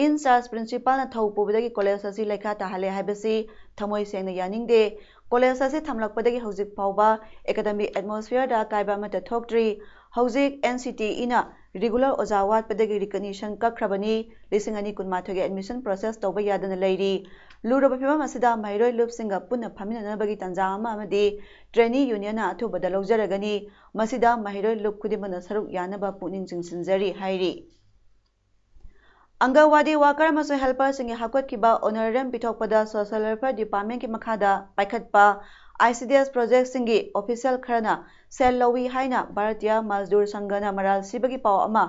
ꯏꯟ ꯆꯥꯔꯖ ꯄ꯭ꯔꯤꯟꯁꯤꯄꯥꯜꯅ ꯊꯧ ꯄꯨꯕꯗꯒꯤ ꯀꯣꯂꯦꯖ ꯑꯁꯤ ꯂꯩꯈꯥ ꯇꯥꯍꯜꯂꯦ ꯍꯥꯏꯕꯁꯤ ꯊꯃꯣꯏ ꯁꯦꯡꯅ ꯌꯥꯅꯤꯡꯗꯦ꯫ ꯀꯣꯂꯦꯖ ꯑꯁꯤ ꯊꯝꯂꯛꯄꯗꯒꯤ ꯍꯧꯖꯤꯛ ꯐꯥꯎꯕ ꯑꯦꯀꯥꯗꯃꯤꯛ ꯑꯦꯠꯃꯣꯁꯐꯤꯌꯔꯗ ꯑꯀꯥꯏꯕ ꯑꯃꯠꯇ ꯊꯣꯛꯇ꯭ꯔꯤ꯫ ꯍꯧꯖꯤꯛ ꯑꯦꯟ ꯁꯤ ꯇꯤ ꯏꯅ ꯔꯤꯒꯨꯂꯔ ꯑꯣꯖꯥ ꯋꯥꯠꯄꯗꯒꯤ ꯔꯤꯀꯒꯅꯤꯁꯟ ꯀꯛꯈ꯭ꯔꯕꯅꯤ꯫ ꯂꯤꯁꯤꯡ ꯑꯅꯤ ꯀꯨꯟꯃꯥꯊꯣꯏꯒꯤ ꯑꯦꯗꯃꯤꯁꯟ ꯄ꯭ꯔꯣꯁꯦꯁ ꯇꯧꯕ ꯌꯥꯗꯅ ꯂꯩꯔꯤ꯫ ꯂꯨꯔꯕ ꯐꯤꯕꯝ ꯑꯁꯤꯗ ꯃꯍꯩꯔꯣꯏ ꯂꯨꯞꯁꯤꯡꯒ ꯄꯨꯟꯅ ꯐꯝꯃꯤꯟꯅꯅꯕꯒꯤ ꯇꯥꯟꯖꯥ ꯑꯃ ꯑꯃꯗꯤ ꯇ꯭ꯔꯦꯅꯤ ꯌꯨꯅꯤꯌꯟꯅ ꯑꯊꯨꯕꯗ ꯂꯧꯖꯔꯒꯅꯤ꯫ ꯃꯁꯤꯗ ꯃꯍꯩꯔꯣꯏ ꯂꯨꯞ ꯈꯨꯗꯤꯡꯃꯛꯅ ꯁꯔꯨꯛ ꯌꯥꯅꯕ ꯄꯨꯛꯅꯤꯡ ꯆꯤꯡꯁꯤꯟꯖꯔꯤ ꯍꯥꯏꯔꯤ꯫ ꯑꯪꯒꯟꯋꯥꯗꯤ ꯋꯥꯀꯔ ꯑꯃꯁꯨꯡ ꯍꯦꯜꯄꯔꯁꯤꯡꯒꯤ ꯍꯥꯞꯀꯠꯈꯤꯕ ꯑꯣꯅꯔꯦꯔꯤꯌꯝ ꯄꯤꯊꯣꯛꯄꯗ ꯁꯣꯁꯤꯌꯦꯜ ꯋꯦꯜꯐꯤꯌꯔ ꯗꯤꯄꯥꯔꯠꯃꯦꯟꯠꯀꯤ ꯃꯈꯥꯗ ꯄꯥꯏꯈꯠꯄ I C D S ꯄ꯭ꯔꯣꯖꯦꯛꯁꯤꯡꯒꯤ official ꯈꯔꯅ ꯁꯦꯜ ꯂꯧꯏ ꯍꯥꯏꯅ ꯚꯥꯔꯇꯤꯌꯥ ꯃꯖꯗꯨꯔ ꯁꯪꯘꯅ ꯃꯔꯥꯜ ꯁꯤꯕꯒꯤ ꯄꯥꯎ ꯑꯃ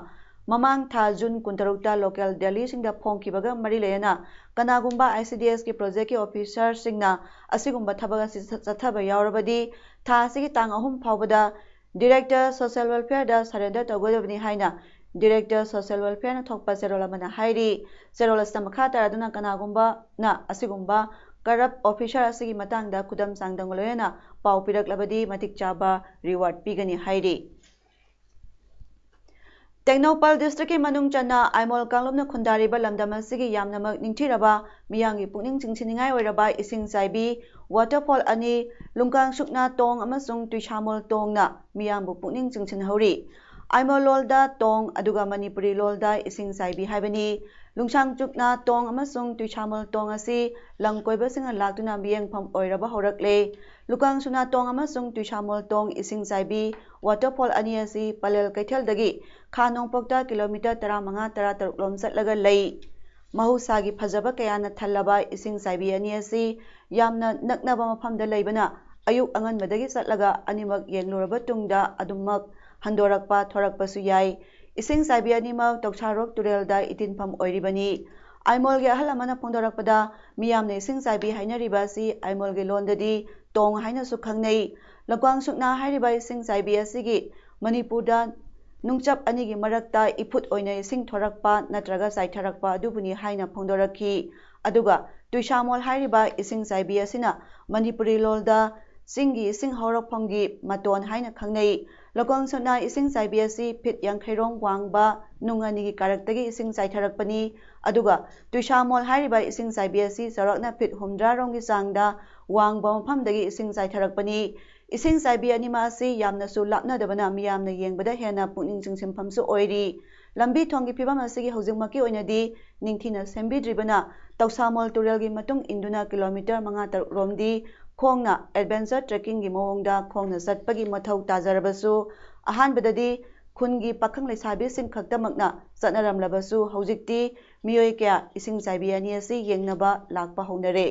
ꯃꯃꯥꯡ ꯊꯥ ꯖꯨꯟ ꯀꯨꯟꯇꯔꯨꯛꯇ ꯂꯣꯀꯦꯜ ꯗꯦꯂꯤꯁꯤꯡꯗ ꯐꯣꯡꯈꯤꯕꯒ ꯃꯔꯤ ꯂꯩꯅꯅ ꯀꯅꯥꯒꯨꯝꯕ ꯑꯥꯏ ꯁꯤ ꯗꯤ ꯑꯦꯁꯀꯤ ꯄ꯭ꯔꯣꯖꯦꯛꯀꯤ ꯑꯣꯐꯤꯁꯔꯁꯤꯡꯅ ꯑꯁꯤꯒꯨꯝꯕ ꯊꯕꯛ ꯑꯁꯤ ꯆꯠꯊꯕ ꯌꯥꯎꯔꯕꯗꯤ ꯊꯥ ꯑꯁꯤꯒꯤ ꯇꯥꯡ ꯑꯍꯨꯝ ꯐꯥꯎꯕꯗ ꯗꯤꯔꯦꯛꯇꯔ ꯁꯣꯁꯤꯌꯦꯜ ꯋꯦꯜꯐꯤꯌꯔꯗ ꯁꯔꯦꯟꯗꯔ ꯇꯧꯒꯗꯕꯅꯤ ꯍꯥꯏꯅ ꯗꯤꯔꯦꯛꯇꯔ ꯁꯣꯁꯤꯌꯦꯜ ꯋꯦꯜꯐꯤꯌꯔꯅ ꯊꯣꯛꯄ ꯆꯦꯔꯣꯜ ꯑꯃꯅ ꯍꯥꯏꯔꯤ꯫ ꯆꯦꯔꯣꯜ ꯑꯁꯤꯗ ꯃꯈꯥ ꯇꯥꯔꯗꯨꯅ ꯀꯅꯥꯒꯨꯝꯕꯅ ꯑꯁꯤꯒꯨꯝꯕ ꯀꯔꯞ ꯑꯣꯐꯤꯁꯔ ꯑꯁꯤꯒꯤ ꯃꯇꯥꯡꯗ ꯈꯨꯗꯝ ꯆꯥꯡꯗꯝꯒ ꯂꯣꯏꯅꯅ ꯄꯥꯎ ꯄꯤꯔꯛꯂꯕꯗꯤ ꯃꯇꯤꯛ ꯆꯥꯕ ꯔꯤꯋꯥꯔꯗ ꯄꯤꯒꯅꯤ ꯍꯥꯏꯔꯤ꯫ ꯇꯦꯡꯅꯧꯄꯜ ꯗꯤꯁꯇ꯭ꯔꯤꯛꯀꯤ ꯃꯅꯨꯡ ꯆꯟꯅ ꯑꯥꯏꯃꯣꯜ ꯀꯥꯡꯂꯨꯞꯅ ꯈꯨꯟꯗꯥꯔꯤꯕ ꯂꯝꯗꯝ ꯑꯁꯤꯒꯤ ꯌꯥꯝꯅꯃꯛ ꯅꯤꯡꯊꯤꯔꯕ, ꯃꯤꯌꯥꯝꯒꯤ ꯄꯨꯛꯅꯤꯡ ꯆꯤꯡꯁꯤꯟꯅꯤꯡꯉꯥꯏ ꯑꯣꯏꯔꯕ ꯏꯁꯤꯡ ꯆꯥꯏꯕꯤ ꯋꯥꯇꯔꯐꯣꯜ ꯑꯅꯤ, ꯂꯨꯡꯀꯥꯡ ꯁꯨꯛꯅꯥ ꯇꯣꯡ ꯑꯃꯁꯨꯡ ꯇꯨꯏꯁꯥꯃꯣꯜ ꯇꯣꯡꯅ ꯃꯤꯌꯥꯝꯕꯨ ꯄꯨꯛꯅꯤꯡ ꯆꯤꯡꯁꯤꯟꯍꯧꯔꯤ꯫ ꯑꯥꯏꯃꯣꯜ ꯂꯣꯜꯗ ꯇꯣꯡ, ꯑꯗꯨꯒ ꯃꯅꯤꯄꯨꯔꯤ ꯂꯣꯜꯗ ꯏꯁꯤꯡ ꯆꯥꯏꯕꯤ ꯍꯥꯏꯕꯅꯤ꯫ ꯂꯨꯡꯁꯥꯡꯆꯨꯛꯅꯥ ꯇꯣꯡ ꯑꯃꯁꯨꯡ ꯇꯨꯏꯁꯥꯃꯣꯜ ꯇꯣꯡ ꯑꯁꯤ ꯂꯝ ꯀꯣꯏꯕꯁꯤꯡꯅ ꯂꯥꯛꯇꯨꯅ ꯃꯤꯠꯌꯦꯡꯐꯝ ꯑꯣꯏꯔꯕ ꯍꯧꯔꯛꯂꯦ꯫ ꯂꯨꯀꯥꯡꯁꯨꯛꯅꯥ ꯇꯣꯡ ꯑꯃꯁꯨꯡ ꯇꯨꯏꯁꯥꯃꯣꯜ ꯇꯣꯡ ꯏꯁꯤꯡ ꯆꯥꯏꯕꯤ waterfall ꯑꯅꯤ ꯑꯁꯤ ꯄꯂꯦꯜ ꯀꯩꯊꯦꯜꯗꯒꯤ ꯈꯥ ꯅꯣꯡꯄꯣꯛꯇ ꯀꯤꯂꯣꯃꯤꯇꯔ ꯇꯔꯥꯃꯉꯥ ꯇꯔꯥꯇꯔꯨꯛ ꯂꯣꯝ ꯆꯠꯂꯒ ꯂꯩ꯫ ꯃꯍꯧꯁꯥꯒꯤ ꯐꯖꯕ ꯀꯌꯥꯅ ꯊꯜꯂꯕ ꯏꯁꯤꯡ ꯆꯥꯏꯕꯤ ꯑꯅꯤ ꯑꯁꯤ ꯌꯥꯝꯅ ꯅꯛꯅꯕ ꯃꯐꯝꯗ ꯂꯩꯕꯅ ꯑꯌꯨꯛ ꯑꯉꯟꯕꯗꯒꯤ ꯆꯠꯂꯒ ꯑꯅꯤꯃꯛ ꯌꯦꯡꯂꯨꯔꯕ ꯇꯨꯡꯗ ꯑꯗꯨꯃꯛ ꯍꯟꯗꯣꯔꯛꯄ ꯊꯣꯔꯛꯄꯁꯨ ꯌꯥꯏ꯫ ꯏꯁꯤꯡ ꯆꯥꯏꯕꯤ ꯑꯅꯤꯃꯛ ꯇꯧꯁꯥꯔꯣꯛ ꯇꯨꯔꯦꯜꯗ ꯏꯇꯤꯟꯐꯝ ꯑꯣꯏꯔꯤꯕꯅꯤ꯫ ꯑꯥꯏꯃꯣꯜꯒꯤ ꯑꯍꯜ ꯑꯃꯅ ꯐꯣꯡꯗꯣꯔꯛꯄꯗ, ꯃꯤꯌꯥꯝꯅ ꯏꯁꯤꯡ ꯆꯥꯏꯕꯤ ꯍꯥꯏꯅꯔꯤꯕ ꯑꯁꯤ ꯑꯥꯏꯃꯣꯜꯒꯤ ꯂꯣꯟꯗꯗꯤ ꯇꯣꯡ ꯍꯥꯏꯅꯁꯨ ꯈꯪꯅꯩ꯫ ꯂꯀ꯭ꯋꯥꯡ ꯁꯨꯛꯅꯥ ꯍꯥꯏꯔꯤꯕ ꯏꯁꯤꯡ ꯆꯥꯏꯕꯤ ꯑꯁꯤꯒꯤ ꯃꯅꯤꯄꯨꯔꯗ ꯅꯨꯡꯆꯞ ꯑꯅꯤꯒꯤ ꯃꯔꯛꯇ ꯏꯐꯨꯠ ꯑꯣꯏꯅ ꯏꯁꯤꯡ ꯊꯣꯔꯛꯄ ꯅꯠꯇ꯭ꯔꯒ ꯆꯥꯏꯊꯔꯛꯄ ꯑꯗꯨꯕꯨꯅꯤ ꯍꯥꯏꯅ ꯐꯣꯡꯗꯣꯔꯛꯈꯤ꯫ ꯑꯗꯨꯒ ꯇꯨꯏꯁꯥꯃꯣꯜ ꯍꯥꯏꯔꯤꯕ ꯏꯁꯤꯡ ꯆꯥꯏꯕꯤ ꯑꯁꯤꯅ ꯃꯅꯤꯄꯨꯔꯤ ꯂꯣꯜꯗ ꯆꯤꯡꯒꯤ ꯏꯁꯤꯡ ꯍꯧꯔꯛꯐꯝꯒꯤ ꯃꯇꯣꯟ ꯍꯥꯏꯅ ꯈꯪꯅꯩ꯫ ꯂꯀ꯭ꯋꯥꯡ ꯁꯨꯛꯅꯥ ꯏꯁꯤꯡ ꯆꯥꯏꯕꯤ ꯑꯁꯤ ꯐꯤꯠ ꯌꯥꯡꯈꯩ ꯔꯣꯝ ꯋꯥꯡꯕ ꯅꯨꯡ ꯑꯅꯤꯒꯤ ꯀꯥꯔꯛꯇꯒꯤ ꯏꯁꯤꯡ ꯆꯥꯏꯊꯔꯛꯄꯅꯤ꯫ ꯑꯗꯨꯒ ꯇꯨꯏꯁꯥꯃꯣꯜ ꯍꯥꯏꯔꯤꯕ ꯏꯁꯤꯡ ꯆꯥꯏꯕꯤ ꯑꯁꯤ ꯆꯥꯎꯔꯥꯛꯅ ꯐꯤꯠ ꯍꯨꯝꯗ꯭ꯔꯥ ꯔꯣꯝꯒꯤ ꯆꯥꯡꯗ ꯋꯥꯡꯕ ꯃꯐꯝꯗꯒꯤ ꯏꯁꯤꯡ ꯆꯥꯏꯊꯔꯛꯄꯅꯤ꯫ ꯏꯁꯤꯡ ꯆꯥꯏꯕꯤ ꯑꯅꯤꯃꯛ ꯑꯁꯤ ꯌꯥꯝꯅꯁꯨ ꯂꯥꯞꯅꯗꯕꯅ ꯃꯤꯌꯥꯝꯅ ꯌꯦꯡꯕꯗ ꯍꯦꯟꯅ ꯄꯨꯛꯅꯤꯡ ꯆꯤꯡꯁꯤꯟꯐꯝꯁꯨ ꯑꯣꯏꯔꯤ꯫ ꯂꯝꯕꯤ ꯊꯣꯡꯒꯤ ꯐꯤꯕꯝ ꯑꯁꯤꯒꯤ ꯍꯧꯖꯤꯛꯃꯛꯀꯤ ꯑꯣꯏꯅꯗꯤ ꯅꯤꯡꯊꯤꯅ ꯁꯦꯝꯕꯤꯗ꯭ꯔꯤꯕꯅ ꯇꯧꯁꯥꯃꯣꯜ ꯇꯨꯔꯦꯜꯒꯤ ꯃꯇꯨꯡ ꯏꯟꯗꯨꯅ ꯀꯤꯂꯣꯃꯤꯇꯔ ꯃꯉꯥ ꯇꯔꯨꯛ ꯔꯣꯝꯗꯤ ꯈꯣꯡꯅ adventure trekkingꯒꯤ ꯃꯑꯣꯡꯗ ꯈꯣꯡꯅ ꯆꯠꯄꯒꯤ ꯃꯊꯧ ꯇꯥꯖꯔꯕꯁꯨ, ꯑꯍꯥꯟꯕꯗꯗꯤ ꯈꯨꯟꯒꯤ ꯄꯥꯈꯪ ꯂꯩꯁꯥꯕꯤꯁꯤꯡ ꯈꯛꯇꯃꯛꯅ ꯆꯠꯅꯔꯝꯂꯕꯁꯨ, ꯍꯧꯖꯤꯛꯇꯤ ꯃꯤꯑꯣꯏ ꯀꯌꯥ ꯏꯁꯤꯡ ꯆꯥꯏꯕꯤ ꯑꯅꯤ ꯑꯁꯤ ꯌꯦꯡꯅꯕ ꯂꯥꯛꯄ ꯍꯧꯅꯔꯦ꯫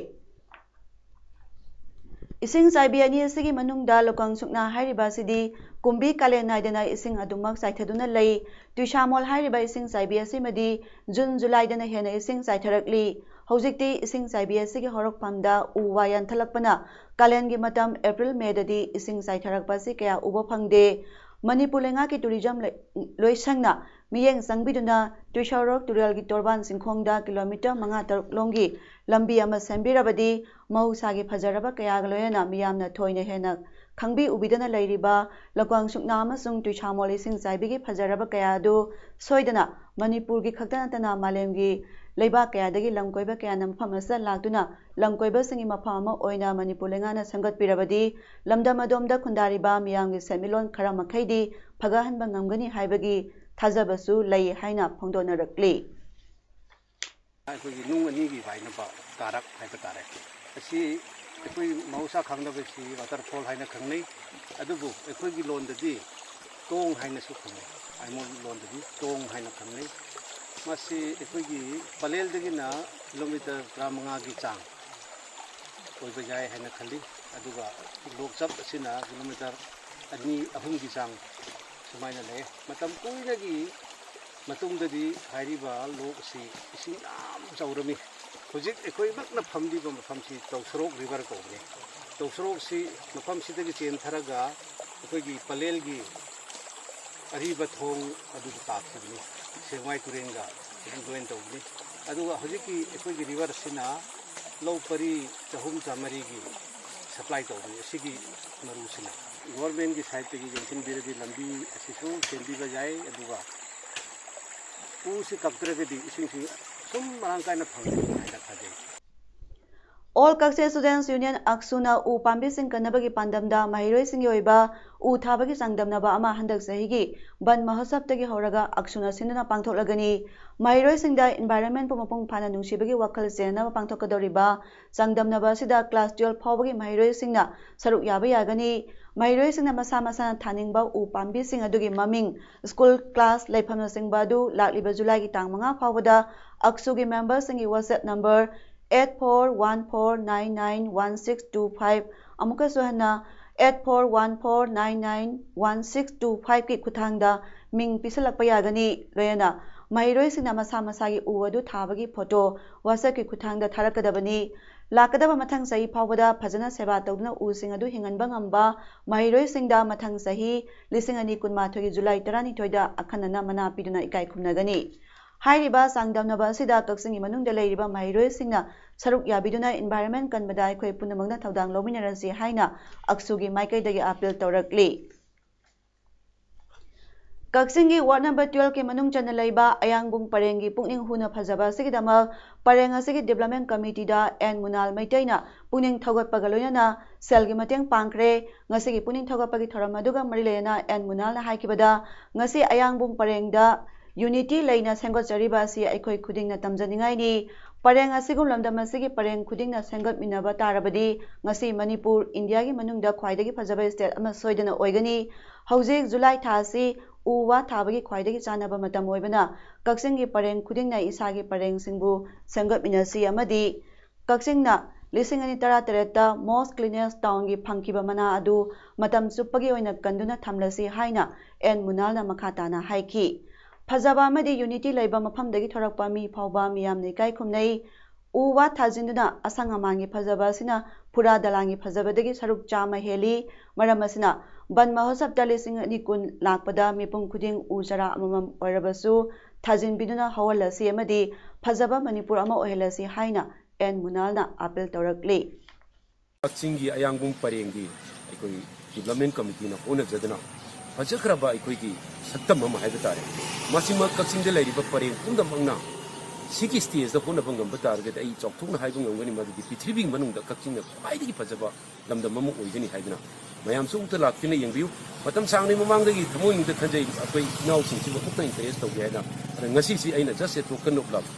ꯏꯁꯤꯡ ꯆꯥꯏꯕꯤ ꯑꯅꯤ ꯑꯁꯤꯒꯤ ꯃꯅꯨꯡꯗ ꯂꯀ꯭ꯋꯥꯡ ꯁꯨꯛꯅꯥ ꯍꯥꯏꯔꯤꯕ ꯑꯁꯤꯗꯤ ꯀꯨꯝꯕꯤ ꯀꯥꯂꯦꯟ ꯅꯥꯏꯗꯅ ꯏꯁꯤꯡ ꯑꯗꯨꯃꯛ ꯆꯥꯏꯊꯗꯨꯅ ꯂꯩ꯫ ꯇꯨꯏꯁꯥꯃꯣꯜ ꯍꯥꯏꯔꯤꯕ ꯏꯁꯤꯡ ꯆꯥꯏꯕꯤ ꯑꯁꯤꯃꯗꯤ ꯖꯨꯟ ꯖꯨꯂꯥꯏꯗꯅ ꯍꯦꯟꯅ ꯏꯁꯤꯡ ꯆꯥꯏꯊꯔꯛꯂꯤ꯫ ꯍꯧꯖꯤꯛꯇꯤ ꯏꯁꯤꯡ ꯆꯥꯏꯕꯤ ꯑꯁꯤꯒꯤ ꯍꯧꯔꯛꯐꯝꯗ ꯎ ꯋꯥ ꯌꯥꯟꯊꯠꯂꯛꯄꯅ ꯀꯥꯂꯦꯟꯒꯤ ꯃꯇꯝ ꯑꯦꯄ꯭ꯔꯤꯜ ꯃꯦꯗꯗꯤ ꯏꯁꯤꯡ ꯆꯥꯏꯊꯔꯛꯄ ꯑꯁꯤ ꯀꯌꯥ ꯎꯕ ꯐꯪꯗꯦ꯫ ꯃꯅꯤꯄꯨꯔ ꯂꯩꯉꯥꯛꯀꯤ ꯇꯨꯔꯤꯖꯝ ꯂꯩ-, ꯂꯣꯏꯁꯪꯅ ꯃꯤꯠꯌꯦꯡ ꯆꯪꯕꯤꯗꯨꯅ ꯇꯨꯏꯁꯥꯔꯣꯛ ꯇꯨꯔꯦꯜꯒꯤ ꯇꯣꯔꯕꯥꯟ ꯆꯤꯡꯈꯣꯡꯗ ꯀꯤꯂꯣꯃꯤꯇꯔ ꯃꯉꯥ ꯇꯔꯨꯛ ꯂꯣꯝꯒꯤ ꯂꯝꯕꯤ ꯑꯃ ꯁꯦꯝꯕꯤꯔꯕꯗꯤ ꯃꯍꯧꯁꯥꯒꯤ ꯐꯖꯔꯕ ꯀꯌꯥꯒ ꯂꯣꯏꯅꯅ ꯃꯤꯌꯥꯝꯅ ꯊꯣꯏꯅ ꯍꯦꯟꯅ ꯈꯪꯕꯤ ꯎꯕꯤꯗꯅ ꯂꯩꯔꯤꯕ ꯂꯀ꯭ꯋꯥꯡ ꯁꯨꯛꯅꯥ ꯑꯃꯁꯨꯡ ꯇꯨꯏꯁꯥꯃꯣꯜ ꯏꯁꯤꯡ ꯆꯥꯏꯕꯤꯒꯤ ꯐꯖꯔꯕ ꯀꯌꯥ ꯑꯗꯨ ꯁꯣꯏꯗꯅ ꯃꯅꯤꯄꯨꯔꯒꯤ ꯈꯛꯇ ꯅꯠꯇꯅ ꯃꯥꯂꯦꯝꯒꯤ ꯂꯩꯕꯥꯛ ꯀꯌꯥꯗꯒꯤ ꯂꯝ ꯀꯣꯏꯕ ꯀꯌꯥꯅ ꯃꯐꯝ ꯑꯁꯤꯗ ꯂꯥꯛꯇꯨꯅ ꯂꯝ ꯀꯣꯏꯕꯁꯤꯡꯒꯤ ꯃꯐꯝ ꯑꯃ ꯑꯣꯏꯅ ꯃꯅꯤꯄꯨꯔ ꯂꯩꯉꯥꯛꯅ ꯁꯦꯝꯒꯠꯄꯤꯔꯕꯗꯤ ꯂꯝꯗꯝ ꯑꯗꯣꯝꯗ ꯈꯨꯟꯗꯥꯔꯤꯕ ꯃꯤꯌꯥꯝꯒꯤ ꯁꯦꯟꯃꯤꯠꯂꯣꯟ ꯈꯔ ꯃꯈꯩꯗꯤ ꯐꯒꯠꯍꯟꯕ ꯉꯝꯒꯅꯤ ꯍꯥꯏꯕꯒꯤ ꯊꯥꯖꯕꯁꯨ ꯂꯩ ꯍꯥꯏꯅ ꯐꯣꯡꯗꯣꯛꯅꯔꯛꯂꯤ꯫ ꯑꯩꯈꯣꯏꯒꯤ ꯅꯨꯡ ꯑꯅꯤꯒꯤ ꯋꯥꯏꯅꯕ ꯀꯥꯔꯛ ꯍꯥꯏꯕ ꯇꯥꯔꯦ꯫ ꯑꯁꯤ ꯑꯩꯈꯣꯏ ꯃꯍꯧꯁꯥ ꯈꯪꯅꯕꯁꯤ ꯋꯥꯇꯔꯐꯣꯜ ꯍꯥꯏꯅ ꯈꯪꯅꯩ, ꯑꯗꯨꯕꯨ ꯑꯩꯈꯣꯏꯒꯤ ꯂꯣꯟꯗꯗꯤ ꯇꯣꯡ ꯍꯥꯏꯅꯁꯨ ꯈꯪꯅꯩ꯫ ꯑꯩꯉꯣꯟ ꯂꯣꯟꯗꯗꯤ ꯇꯣꯡ ꯍꯥꯏꯅ ꯈꯪꯅꯩ꯫ ꯃꯁꯤ ꯑꯩꯈꯣꯏꯒꯤ ꯄꯂꯦꯜꯗꯒꯤꯅ ꯀꯤꯂꯣꯃꯤꯇꯔ ꯇꯔꯥꯃꯉꯥꯒꯤ ꯆꯥꯡ ꯑꯣꯏꯕ ꯌꯥꯏ ꯍꯥꯏꯅ ꯈꯜꯂꯤ꯫ ꯑꯗꯨꯒ ꯂꯣꯛꯆꯞ ꯑꯁꯤꯅ ꯀꯤꯂꯣꯃꯤꯇꯔ ꯑꯅꯤ ꯑꯍꯨꯝꯒꯤ ꯆꯥꯡ ꯁꯨꯃꯥꯏꯅ ꯂꯩ꯫ ꯃꯇꯝ ꯀꯨꯏꯅꯒꯤ ꯃꯇꯨꯡꯗꯗꯤ ꯍꯥꯏꯔꯤꯕ ꯂꯣꯛ ꯑꯁꯤ ꯏꯁꯤꯡ ꯌꯥꯝ ꯆꯥꯎꯔꯝꯃꯤ꯫ ꯍꯧꯖꯤꯛ ꯑꯩꯈꯣꯏꯃꯛꯅ ꯐꯝꯂꯤꯕ ꯃꯐꯝꯁꯤ ꯇꯧꯁꯔꯣꯛ ꯔꯤꯚꯔ ꯀꯧꯕꯅꯤ꯫ ꯇꯧꯁꯔꯣꯛꯁꯤ ꯃꯐꯝꯁꯤꯗꯒꯤ ꯆꯦꯟꯊꯔꯒ ꯑꯩꯈꯣꯏꯒꯤ ꯄꯂꯦꯜꯒꯤ ꯑꯔꯤꯕ ꯊꯣꯡ ꯑꯗꯨꯗ ꯇꯥꯈꯤꯕꯅꯤ꯫ ꯁꯦꯡꯃꯥꯏ ꯇꯨꯔꯦꯟꯒ ꯑꯗꯨꯝ ꯖꯣꯏꯟ ꯇꯧꯕꯅꯤ꯫ ꯑꯗꯨꯒ ꯍꯧꯖꯤꯛꯀꯤ ꯑꯩꯈꯣꯏꯒꯤ ꯔꯤꯚꯔꯁꯤꯅ ꯂꯧ ꯄꯔꯤ ꯆꯍꯨꯝ ꯆꯥꯃꯔꯤꯒꯤ ꯁꯄ꯭ꯂꯥꯏ ꯇꯧꯕꯅꯤ꯫ ꯑꯁꯤꯒꯤ ꯃꯔꯨꯁꯤꯅ ꯒꯣꯔꯃꯦꯟꯒꯤ ꯁꯥꯏꯠꯇꯒꯤ ꯌꯦꯡꯁꯤꯟꯕꯤꯔꯗꯤ ꯂꯝꯕꯤ ꯑꯁꯤꯁꯨ ꯁꯦꯝꯕꯤꯕ ꯌꯥꯏ꯫ ꯑꯗꯨꯒ ꯎꯁꯤ ꯀꯛꯇ꯭ꯔꯒꯗꯤ ꯏꯁꯤꯡꯁꯤ ꯁꯨꯝ ꯃꯔꯥꯡ ꯀꯥꯏꯅ ꯐꯪꯒꯅꯤ ꯍꯥꯏꯅ ꯊꯥꯖꯩ꯫ All Kakse Students Union, ꯑꯛꯁꯨꯅ ꯎ ꯄꯥꯝꯕꯤꯁꯤꯡ ꯀꯟꯅꯕꯒꯤ ꯄꯥꯟꯗꯝꯗ ꯃꯍꯩꯔꯣꯏꯁꯤꯡꯒꯤ ꯑꯣꯏꯕ ꯎ ꯊꯥꯕꯒꯤ ꯆꯥꯡꯗꯝꯅꯕ ꯑꯃ ꯍꯟꯗꯛ ꯆꯍꯤꯒꯤ ꯕꯟ ꯃꯍꯣꯠꯁꯕꯇꯒꯤ ꯍꯧꯔꯒ ꯑꯛꯁꯨꯅ ꯁꯤꯟꯗꯨꯅ ꯄꯥꯡꯊꯣꯛꯂꯒꯅꯤ꯫ ꯃꯍꯩꯔꯣꯏꯁꯤꯡꯗ ꯏꯟꯚꯥꯏꯔꯟꯃꯦꯟꯕꯨ ꯃꯄꯨꯡ ꯐꯥꯅ ꯅꯨꯡꯁꯤꯕꯒꯤ ꯋꯥꯈꯜ ꯆꯦꯟꯅꯕ ꯄꯥꯡꯊꯣꯛꯀꯗꯧꯔꯤꯕ ꯆꯥꯡꯗꯝꯅꯕ ꯑꯁꯤꯗ ꯀ꯭ꯂꯥꯁ ꯇꯨꯌꯦꯜꯐ ꯐꯥꯎꯕꯒꯤ ꯃꯍꯩꯔꯣꯏꯁꯤꯡꯅ ꯁꯔꯨꯛ ꯌꯥꯕ ꯌꯥꯒꯅꯤ꯫ ꯃꯍꯩꯔꯣꯏꯁꯤꯡꯅ ꯃꯁꯥ ꯃꯁꯥꯅ ꯊꯥꯅꯤꯡꯕ ꯎ ꯄꯥꯝꯕꯤꯁꯤꯡ ꯑꯗꯨꯒꯤ ꯃꯃꯤꯡ, ꯁ꯭ꯀꯨꯜ, ꯀ꯭ꯂꯥꯁ, ꯂꯩꯐꯝꯅꯆꯤꯡꯕ ꯑꯗꯨ ꯂꯥꯛꯂꯤꯕ ꯖꯨꯂꯥꯏꯒꯤ ꯇꯥꯡ ꯃꯉꯥ ꯐꯥꯎꯕꯗ ꯑꯛꯁꯨꯒꯤ ꯃꯦꯝꯕꯔꯁꯤꯡꯒꯤ WhatsApp number eight four one four nine nine one six two five, ꯑꯃꯨꯛꯀꯁꯨ ꯍꯟꯅ eight four one four nine nine one six two five ꯀꯤ ꯈꯨꯠꯊꯥꯡꯗ ꯃꯤꯡ ꯄꯤꯁꯤꯜꯂꯛꯄ ꯌꯥꯒꯅꯤ꯫ ꯂꯣꯏꯅꯅ ꯃꯍꯩꯔꯣꯏꯁꯤꯡꯅ ꯃꯁꯥ ꯃꯁꯥꯒꯤ ꯎ ꯑꯗꯨ ꯊꯥꯕꯒꯤ ꯐꯣꯇꯣ WhatsApp ꯀꯤ ꯈꯨꯠꯊꯥꯡꯗ ꯊꯥꯔꯛꯀꯗꯕꯅꯤ꯫ ꯂꯥꯛꯀꯗꯕ ꯃꯊꯪ ꯆꯍꯤ ꯐꯥꯎꯕꯗ ꯐꯖꯅ ꯁꯦꯕꯥ ꯇꯧꯗꯨꯅ ꯎꯁꯤꯡ ꯑꯗꯨ ꯍꯤꯡꯍꯟꯕ ꯉꯝꯕ ꯃꯍꯩꯔꯣꯏꯁꯤꯡꯗ ꯃꯊꯪ ꯆꯍꯤ ꯂꯤꯁꯤꯡ ꯑꯅꯤ ꯀꯨꯟꯃꯥꯊꯣꯏꯒꯤ ꯖꯨꯂꯥꯏ ꯇꯔꯥꯅꯤꯊꯣꯏꯗ ꯑꯈꯟꯅꯅ ꯃꯅꯥ ꯄꯤꯗꯨꯅ ꯏꯀꯥꯏ ꯈꯨꯝꯅꯒꯅꯤ꯫ ꯍꯥꯏꯔꯤꯕ ꯆꯥꯡꯗꯝꯅꯕ ꯑꯁꯤꯗ ꯀꯛꯆꯤꯡꯒꯤ ꯃꯅꯨꯡꯗ ꯂꯩꯔꯤꯕ ꯃꯍꯩꯔꯣꯏꯁꯤꯡꯅ ꯁꯔꯨꯛ ꯌꯥꯕꯤꯗꯨꯅ ꯏꯟꯚꯥꯏꯔꯟꯃꯦꯟ ꯀꯟꯕꯗ ꯑꯩꯈꯣꯏ ꯄꯨꯝꯅꯃꯛꯅ ꯊꯧꯗꯥꯡ ꯂꯧꯃꯤꯟꯅꯔꯁꯤ ꯍꯥꯏꯅ ꯑꯛꯁꯨꯒꯤ ꯃꯥꯏꯀꯩꯗꯒꯤ ꯑꯥꯄꯤꯜ ꯇꯧꯔꯛꯂꯤ꯫ ꯀꯛꯆꯤꯡꯒꯤ ꯋꯥꯔꯗ ꯅꯝꯕꯔ ꯇꯨꯌꯦꯜꯐꯀꯤ ꯃꯅꯨꯡ ꯆꯟꯅ ꯂꯩꯕ ꯑꯌꯥꯡꯕꯨꯡ ꯄꯔꯦꯡꯒꯤ ꯄꯨꯛꯅꯤꯡ ꯍꯨꯅ ꯐꯖꯕ ꯑꯁꯤꯒꯤꯗꯃꯛ ꯄꯔꯦꯡ ꯑꯁꯤꯒꯤ ꯗꯤꯕ꯭ꯂꯞꯃꯦꯟ ꯀꯃꯤꯇꯤꯗ ꯑꯦꯟ ꯃꯨꯅꯥꯜ ꯃꯩꯇꯩꯅ ꯄꯨꯛꯅꯤꯡ ꯊꯧꯒꯠꯄꯒ ꯂꯣꯏꯅꯅ ꯁꯦꯜꯒꯤ ꯃꯇꯦꯡ ꯄꯥꯡꯈ꯭ꯔꯦ꯫ ꯉꯁꯤꯒꯤ ꯄꯨꯛꯅꯤꯡ ꯊꯧꯒꯠꯄꯒꯤ ꯊꯧꯔꯝ ꯑꯗꯨꯒ ꯃꯔꯤ ꯂꯩꯅꯅ ꯑꯦꯟ ꯃꯨꯅꯥꯜꯅ ꯍꯥꯏꯈꯤꯕꯗ, ꯉꯁꯤ ꯑꯌꯥꯡꯕꯨꯡ ꯄꯔꯦꯡꯗ ꯌꯨꯅꯤꯇꯤ ꯂꯩꯅ ꯁꯦꯝꯒꯠꯆꯔꯤꯕ ꯑꯁꯤ ꯑꯩꯈꯣꯏ ꯈꯨꯗꯤꯡꯅ ꯇꯝꯖꯅꯤꯡꯉꯥꯏꯅꯤ꯫ ꯄꯔꯦꯡ ꯑꯁꯤꯒꯨꯝ ꯂꯝꯗꯝ ꯑꯁꯤꯒꯤ ꯄꯔꯦꯡ ꯈꯨꯗꯤꯡꯅ ꯁꯦꯝꯒꯠꯃꯤꯟꯅꯕ ꯇꯥꯔꯕꯗꯤ ꯉꯁꯤ ꯃꯅꯤꯄꯨꯔ ꯏꯟꯗꯤꯌꯥꯒꯤ ꯃꯅꯨꯡꯗ ꯈ꯭ꯋꯥꯏꯗꯒꯤ ꯐꯖꯕ ꯁ꯭ꯇꯦꯠ ꯑꯃ ꯁꯣꯏꯗꯅ ꯑꯣꯏꯒꯅꯤ꯫ ꯍꯧꯖꯤꯛ ꯖꯨꯂꯥꯏ ꯊꯥ ꯑꯁꯤ ꯎ ꯋꯥ ꯊꯥꯕꯒꯤ ꯈ꯭ꯋꯥꯏꯗꯒꯤ ꯆꯥꯟꯅꯕ ꯃꯇꯝ ꯑꯣꯏꯕꯅ ꯀꯛꯆꯤꯡꯒꯤ ꯄꯔꯦꯡ ꯈꯨꯗꯤꯡꯅ ꯏꯁꯥꯒꯤ ꯄꯔꯦꯡꯁꯤꯡꯕꯨ ꯁꯦꯝꯒꯠꯃꯤꯟꯅꯁꯤ ꯑꯃꯗꯤ ꯀꯛꯆꯤꯡꯅ ꯂꯤꯁꯤꯡ ꯑꯅꯤ ꯇꯔꯥꯇꯔꯦꯠꯇ most cleanest townꯒꯤ ꯐꯪꯈꯤꯕ ꯃꯅꯥ ꯑꯗꯨ ꯃꯇꯝ ꯆꯨꯞꯄꯒꯤ ꯑꯣꯏꯅ ꯀꯟꯗꯨꯅ ꯊꯝꯂꯁꯤ ꯍꯥꯏꯅ ꯑꯦꯟ ꯃꯨꯅꯥꯜꯅ ꯃꯈꯥ ꯇꯥꯅ ꯍꯥꯏꯈꯤ꯫ ꯐꯖꯕ ꯑꯃꯗꯤ ꯌꯨꯅꯤꯇꯤ ꯂꯩꯕ ꯃꯐꯝꯗꯒꯤ ꯊꯣꯔꯛꯄ ꯃꯤ ꯐꯥꯎꯕ ꯃꯤꯌꯥꯝꯅ ꯏꯀꯥꯏ ꯈꯨꯝꯅꯩ꯫ ꯎ ꯋꯥ ꯊꯥꯖꯤꯟꯗꯨꯅ ꯑꯁꯪ ꯑꯃꯥꯟꯒꯤ ꯐꯖꯕ ꯑꯁꯤꯅ ꯐꯨꯔꯥ ꯗꯂꯥꯟꯒꯤ ꯐꯖꯕꯗꯒꯤ ꯁꯔꯨꯛ ꯆꯥꯝꯃ ꯍꯦꯜꯂꯤ꯫ ꯃꯔꯝ ꯑꯁꯤꯅ ꯕꯟ ꯃꯍꯣꯠꯁꯕꯇ ꯂꯤꯁꯤꯡ ꯑꯅꯤ ꯀꯨꯟ ꯂꯥꯛꯄꯗ ꯃꯤꯄꯨꯝ ꯈꯨꯗꯤꯡ ꯎ ꯆꯥꯔꯥ ꯑꯃꯃꯝ ꯑꯣꯏꯔꯕꯁꯨ ꯊꯥꯖꯤꯟꯕꯤꯗꯨꯅ ꯍꯧꯍꯜꯂꯁꯤ ꯑꯃꯗꯤ ꯐꯖꯕ ꯃꯅꯤꯄꯨꯔ ꯑꯃ ꯑꯣꯏꯍꯜꯂꯁꯤ ꯍꯥꯏꯅ ꯑꯦꯟ ꯃꯨꯅꯥꯜꯅ ꯑꯥꯄꯤꯜ ꯇꯧꯔꯛꯂꯤ꯫ ꯀꯛꯆꯤꯡꯒꯤ ꯑꯌꯥꯡꯕꯨꯡ ꯄꯔꯦꯡꯒꯤ ꯑꯩꯈꯣꯏ ꯗꯤꯕ꯭ꯂꯞꯃꯦꯟ ꯀꯃꯤꯇꯤꯅ ꯍꯣꯠꯅꯖꯗꯅ ꯐꯖꯈ꯭ꯔꯕ ꯑꯩꯈꯣꯏꯒꯤ ꯁꯛꯇꯝ ꯑꯃ ꯍꯥꯏꯕ ꯇꯥꯔꯦ꯫ ꯃꯁꯤꯃꯛ ꯀꯛꯆꯤꯡꯗ ꯂꯩꯔꯤꯕ ꯄꯔꯦꯡ ꯄꯨꯝꯅꯃꯛꯅ ꯁꯤꯒꯤ ꯁ꯭ꯇꯦꯖꯇ ꯍꯣꯠꯅꯕ ꯉꯝꯕ ꯇꯥꯔꯒꯗꯤ ꯑꯩ ꯆꯥꯎꯊꯣꯛꯅ ꯍꯥꯏꯕ ꯉꯝꯒꯅꯤ ꯃꯗꯨꯗꯤ ꯄ꯭ꯔꯤꯊꯤꯕꯤꯒꯤ ꯃꯅꯨꯡꯗ ꯀꯛꯆꯤꯡꯅ ꯈ꯭ꯋꯥꯏꯗꯒꯤ ꯐꯖꯕ ꯂꯝꯗꯝ ꯑꯃ ꯑꯣꯏꯒꯅꯤ ꯍꯥꯏꯗꯅ ꯃꯌꯥꯝꯁꯨ ꯑꯃꯨꯛꯇ ꯂꯥꯛꯇꯨꯅ ꯌꯦꯡꯕꯤꯌꯨ꯫ ꯃꯇꯝ ꯁꯥꯡꯅ ꯃꯃꯥꯡꯗꯒꯤ ꯊꯃꯣꯏꯅꯨꯡꯗ ꯈꯟꯖꯩ ꯑꯩꯈꯣꯏ ꯏꯅꯥꯎꯁꯤꯡꯁꯤꯕꯨ ꯑꯃꯨꯛꯇ encourage ꯇꯧꯒꯦ ꯍꯥꯏꯅ꯫ ꯑꯗ ꯉꯁꯤꯁꯤ ꯑꯩꯅ just a token of love,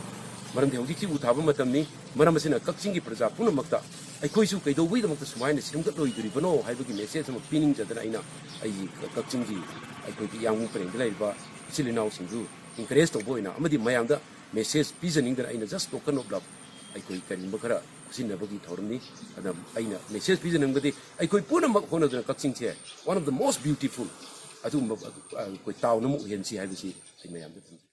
ꯃꯔꯝꯗꯤ ꯍꯧꯖꯤꯛꯁꯤ ꯎ ꯊꯥꯕ ꯃꯇꯝꯅꯤ꯫ ꯃꯔꯝ ꯑꯁꯤꯅ ꯀꯛꯆꯤꯡꯒꯤ ꯄ꯭ꯔꯖꯥ ꯄꯨꯝꯅꯃꯛꯇ ꯑꯩꯈꯣꯏꯁꯨ ꯀꯩꯗꯧꯕꯒꯤꯗꯃꯛꯇ ꯁꯨꯃꯥꯏꯅ ꯁꯦꯝꯒꯠꯂꯣꯏꯗꯣꯔꯤꯕꯅꯣ ꯍꯥꯏꯕꯒꯤ message ꯑꯃ ꯄꯤꯅꯤꯡꯖꯗꯅ ꯑꯩꯅ ꯑꯩꯒꯤ ꯀꯛꯆꯤꯡꯒꯤ ꯑꯩꯈꯣꯏꯒꯤ ꯏꯌꯥꯡꯕꯨꯡ ꯄꯔꯦꯡꯗ ꯂꯩꯔꯤꯕ ꯏꯆꯤꯜ ꯏꯅꯥꯎꯁꯤꯡꯗꯨ encourage ꯇꯧꯕ ꯑꯣꯏꯅ ꯑꯃꯗꯤ ꯃꯌꯥꯝꯗ message ꯄꯤꯖꯅꯤꯡꯗꯅ ꯑꯩꯅ just token of love ꯑꯩꯈꯣꯏ ꯀꯔꯤꯒꯨꯝꯕ ꯈꯔ ꯁꯤꯖꯤꯟꯅꯕꯒꯤ ꯊꯧꯔꯝꯅꯤ꯫ ꯑꯗ ꯑꯩꯅ message ꯄꯤꯖꯅꯤꯡꯕꯗꯤ ꯑꯩꯈꯣꯏ ꯄꯨꯝꯅꯃꯛ ꯍꯣꯠꯅꯗꯨꯅ ꯀꯛꯆꯤꯡꯁꯦ one of the most beautiful ꯑꯗꯨꯒꯨꯝꯕ ꯑꯩꯈꯣꯏ town ꯑꯃ ꯑꯣꯏꯍꯟꯁꯤ ꯍꯥꯏꯕꯁꯤ ꯑꯩ ꯃꯌꯥꯝꯗ ꯊꯝꯖꯒꯦ꯫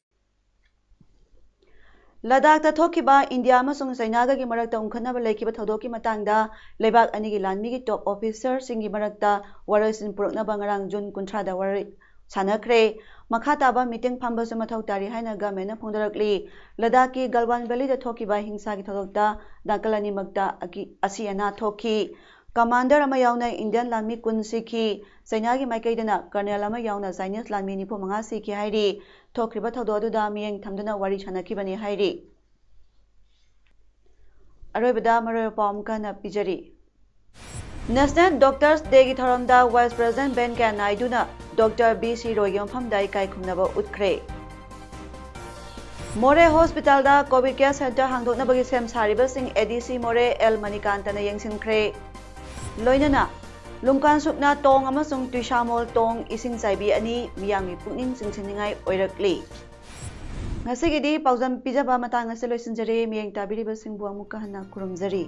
ꯂꯗꯥꯈꯇ ꯊꯣꯛꯈꯤꯕ ꯏꯟꯗꯤꯌꯥ ꯑꯃꯁꯨꯡ ꯆꯩꯅꯥꯒꯒꯤ ꯃꯔꯛꯇ ꯎꯪꯈꯠꯅꯕ ꯂꯩꯈꯤꯕ ꯊꯧꯗꯣꯛꯀꯤ ꯃꯇꯥꯡꯗ ꯂꯩꯕꯥꯛ ꯑꯅꯤꯒꯤ ꯂꯥꯟꯃꯤꯒꯤ top officerꯁꯤꯡꯒꯤ ꯃꯔꯛꯇ ꯋꯥꯔꯣꯏꯁꯤꯟ ꯄꯨꯔꯛꯅꯕ ꯉꯔꯥꯡ ꯖꯨꯟ ꯀꯨꯟꯊ꯭ꯔꯥꯗ ꯋꯥꯔꯤ ꯁꯥꯟꯅꯈ꯭ꯔꯦ꯫ ꯃꯈꯥ ꯇꯥꯕ meeting ꯐꯝꯕꯁꯨ ꯃꯊꯧ ꯇꯥꯔꯤ ꯍꯥꯏꯅ governmentꯅ ꯐꯣꯡꯗꯣꯔꯛꯂꯤ꯫ ꯂꯗꯥꯈꯀꯤ ꯒꯜꯋꯥꯟ valleyꯗ ꯊꯣꯛꯈꯤꯕ ꯍꯤꯡꯁꯥꯒꯤ ꯊꯧꯗꯣꯛꯇ ꯅꯥꯀꯜ ꯑꯅꯤꯃꯛꯇ ꯑꯀꯤ-, ꯑꯁꯤ ꯑꯅꯥ ꯊꯣꯛꯈꯤ꯫ Commander ꯑꯃ ꯌꯥꯎꯅ Indian ꯂꯥꯟꯃꯤ ꯀꯨꯟ ꯁꯤꯈꯤ꯫ ꯆꯩꯅꯥꯒꯤ ꯃꯥꯏꯀꯩꯗꯅ colonel ꯑꯃ ꯌꯥꯎꯅ Chinese ꯂꯥꯟꯃꯤ ꯅꯤꯐꯨ ꯃꯉꯥ ꯁꯤꯈꯤ ꯍꯥꯏꯔꯤ꯫ ꯊꯣꯛꯈ꯭ꯔꯤꯕ ꯊꯧꯗꯣꯛ ꯑꯗꯨꯗ ꯃꯤꯠꯌꯦꯡ ꯊꯝꯗꯨꯅ ꯋꯥꯔꯤ ꯁꯥꯟꯅꯈꯤꯕꯅꯤ ꯍꯥꯏꯔꯤ꯫ ꯑꯔꯣꯏꯕꯗ ꯃꯔꯨꯑꯣꯏꯕ ꯄꯥꯎ ꯑꯃꯨꯛꯀ ꯍꯟꯅ ꯄꯤꯖꯔꯤ꯫ National Doctors Dayꯒꯤ ꯊꯧꯔꯝꯗ Vice President ꯚꯦꯡꯀꯌꯥ ꯅꯥꯏꯗꯨꯅ Doctor ꯕꯤ ꯁꯤ ꯔꯣꯏꯒꯤ ꯃꯐꯝꯗ ꯏꯀꯥꯏ ꯈꯨꯝꯅꯕ ꯎꯠꯈ꯭ꯔꯦ꯫ ꯃꯣꯔꯦ ꯍꯣꯁꯄꯤꯇꯥꯜꯗ ꯀꯣꯚꯤꯗ ꯀꯦꯌꯔ ꯁꯦꯟꯇꯔ ꯍꯥꯡꯗꯣꯛꯅꯕꯒꯤ ꯁꯦꯝ ꯁꯥꯔꯤꯕꯁꯤꯡ ꯑꯦ ꯗꯤ ꯁꯤ ꯃꯣꯔꯦ ꯑꯦꯜ ꯃꯅꯤꯀꯥꯟꯇꯅ ꯌꯦꯡꯁꯤꯟꯈ꯭ꯔꯦ꯫ ꯂꯣꯏꯅꯅ ꯂꯨꯝꯀꯥꯟ ꯁꯨꯞꯅ ꯇꯣꯡ ꯑꯃꯁꯨꯡ ꯇꯨꯏꯁꯥꯃꯣꯜ ꯇꯣꯡ ꯏꯁꯤꯡ ꯆꯥꯏꯕꯤ ꯑꯅꯤ ꯃꯤꯌꯥꯝꯒꯤ ꯄꯨꯛꯅꯤꯡ ꯆꯤꯡꯁꯤꯟꯅꯤꯡꯉꯥꯏ ꯑꯣꯏꯔꯛꯂꯤ꯫ ꯉꯁꯤꯒꯤꯗꯤ ꯄꯥꯎꯖꯝ ꯄꯤꯖꯕ ꯃꯇꯥꯡ ꯑꯁꯤ ꯂꯣꯏꯁꯤꯟꯖꯔꯦ꯫ ꯃꯤꯠꯌꯦꯡ ꯇꯥꯕꯤꯔꯤꯕꯁꯤꯡꯕꯨ ꯑꯃꯨꯛꯀ ꯍꯟꯅ ꯈꯨꯔꯨꯝꯖꯔꯤ꯫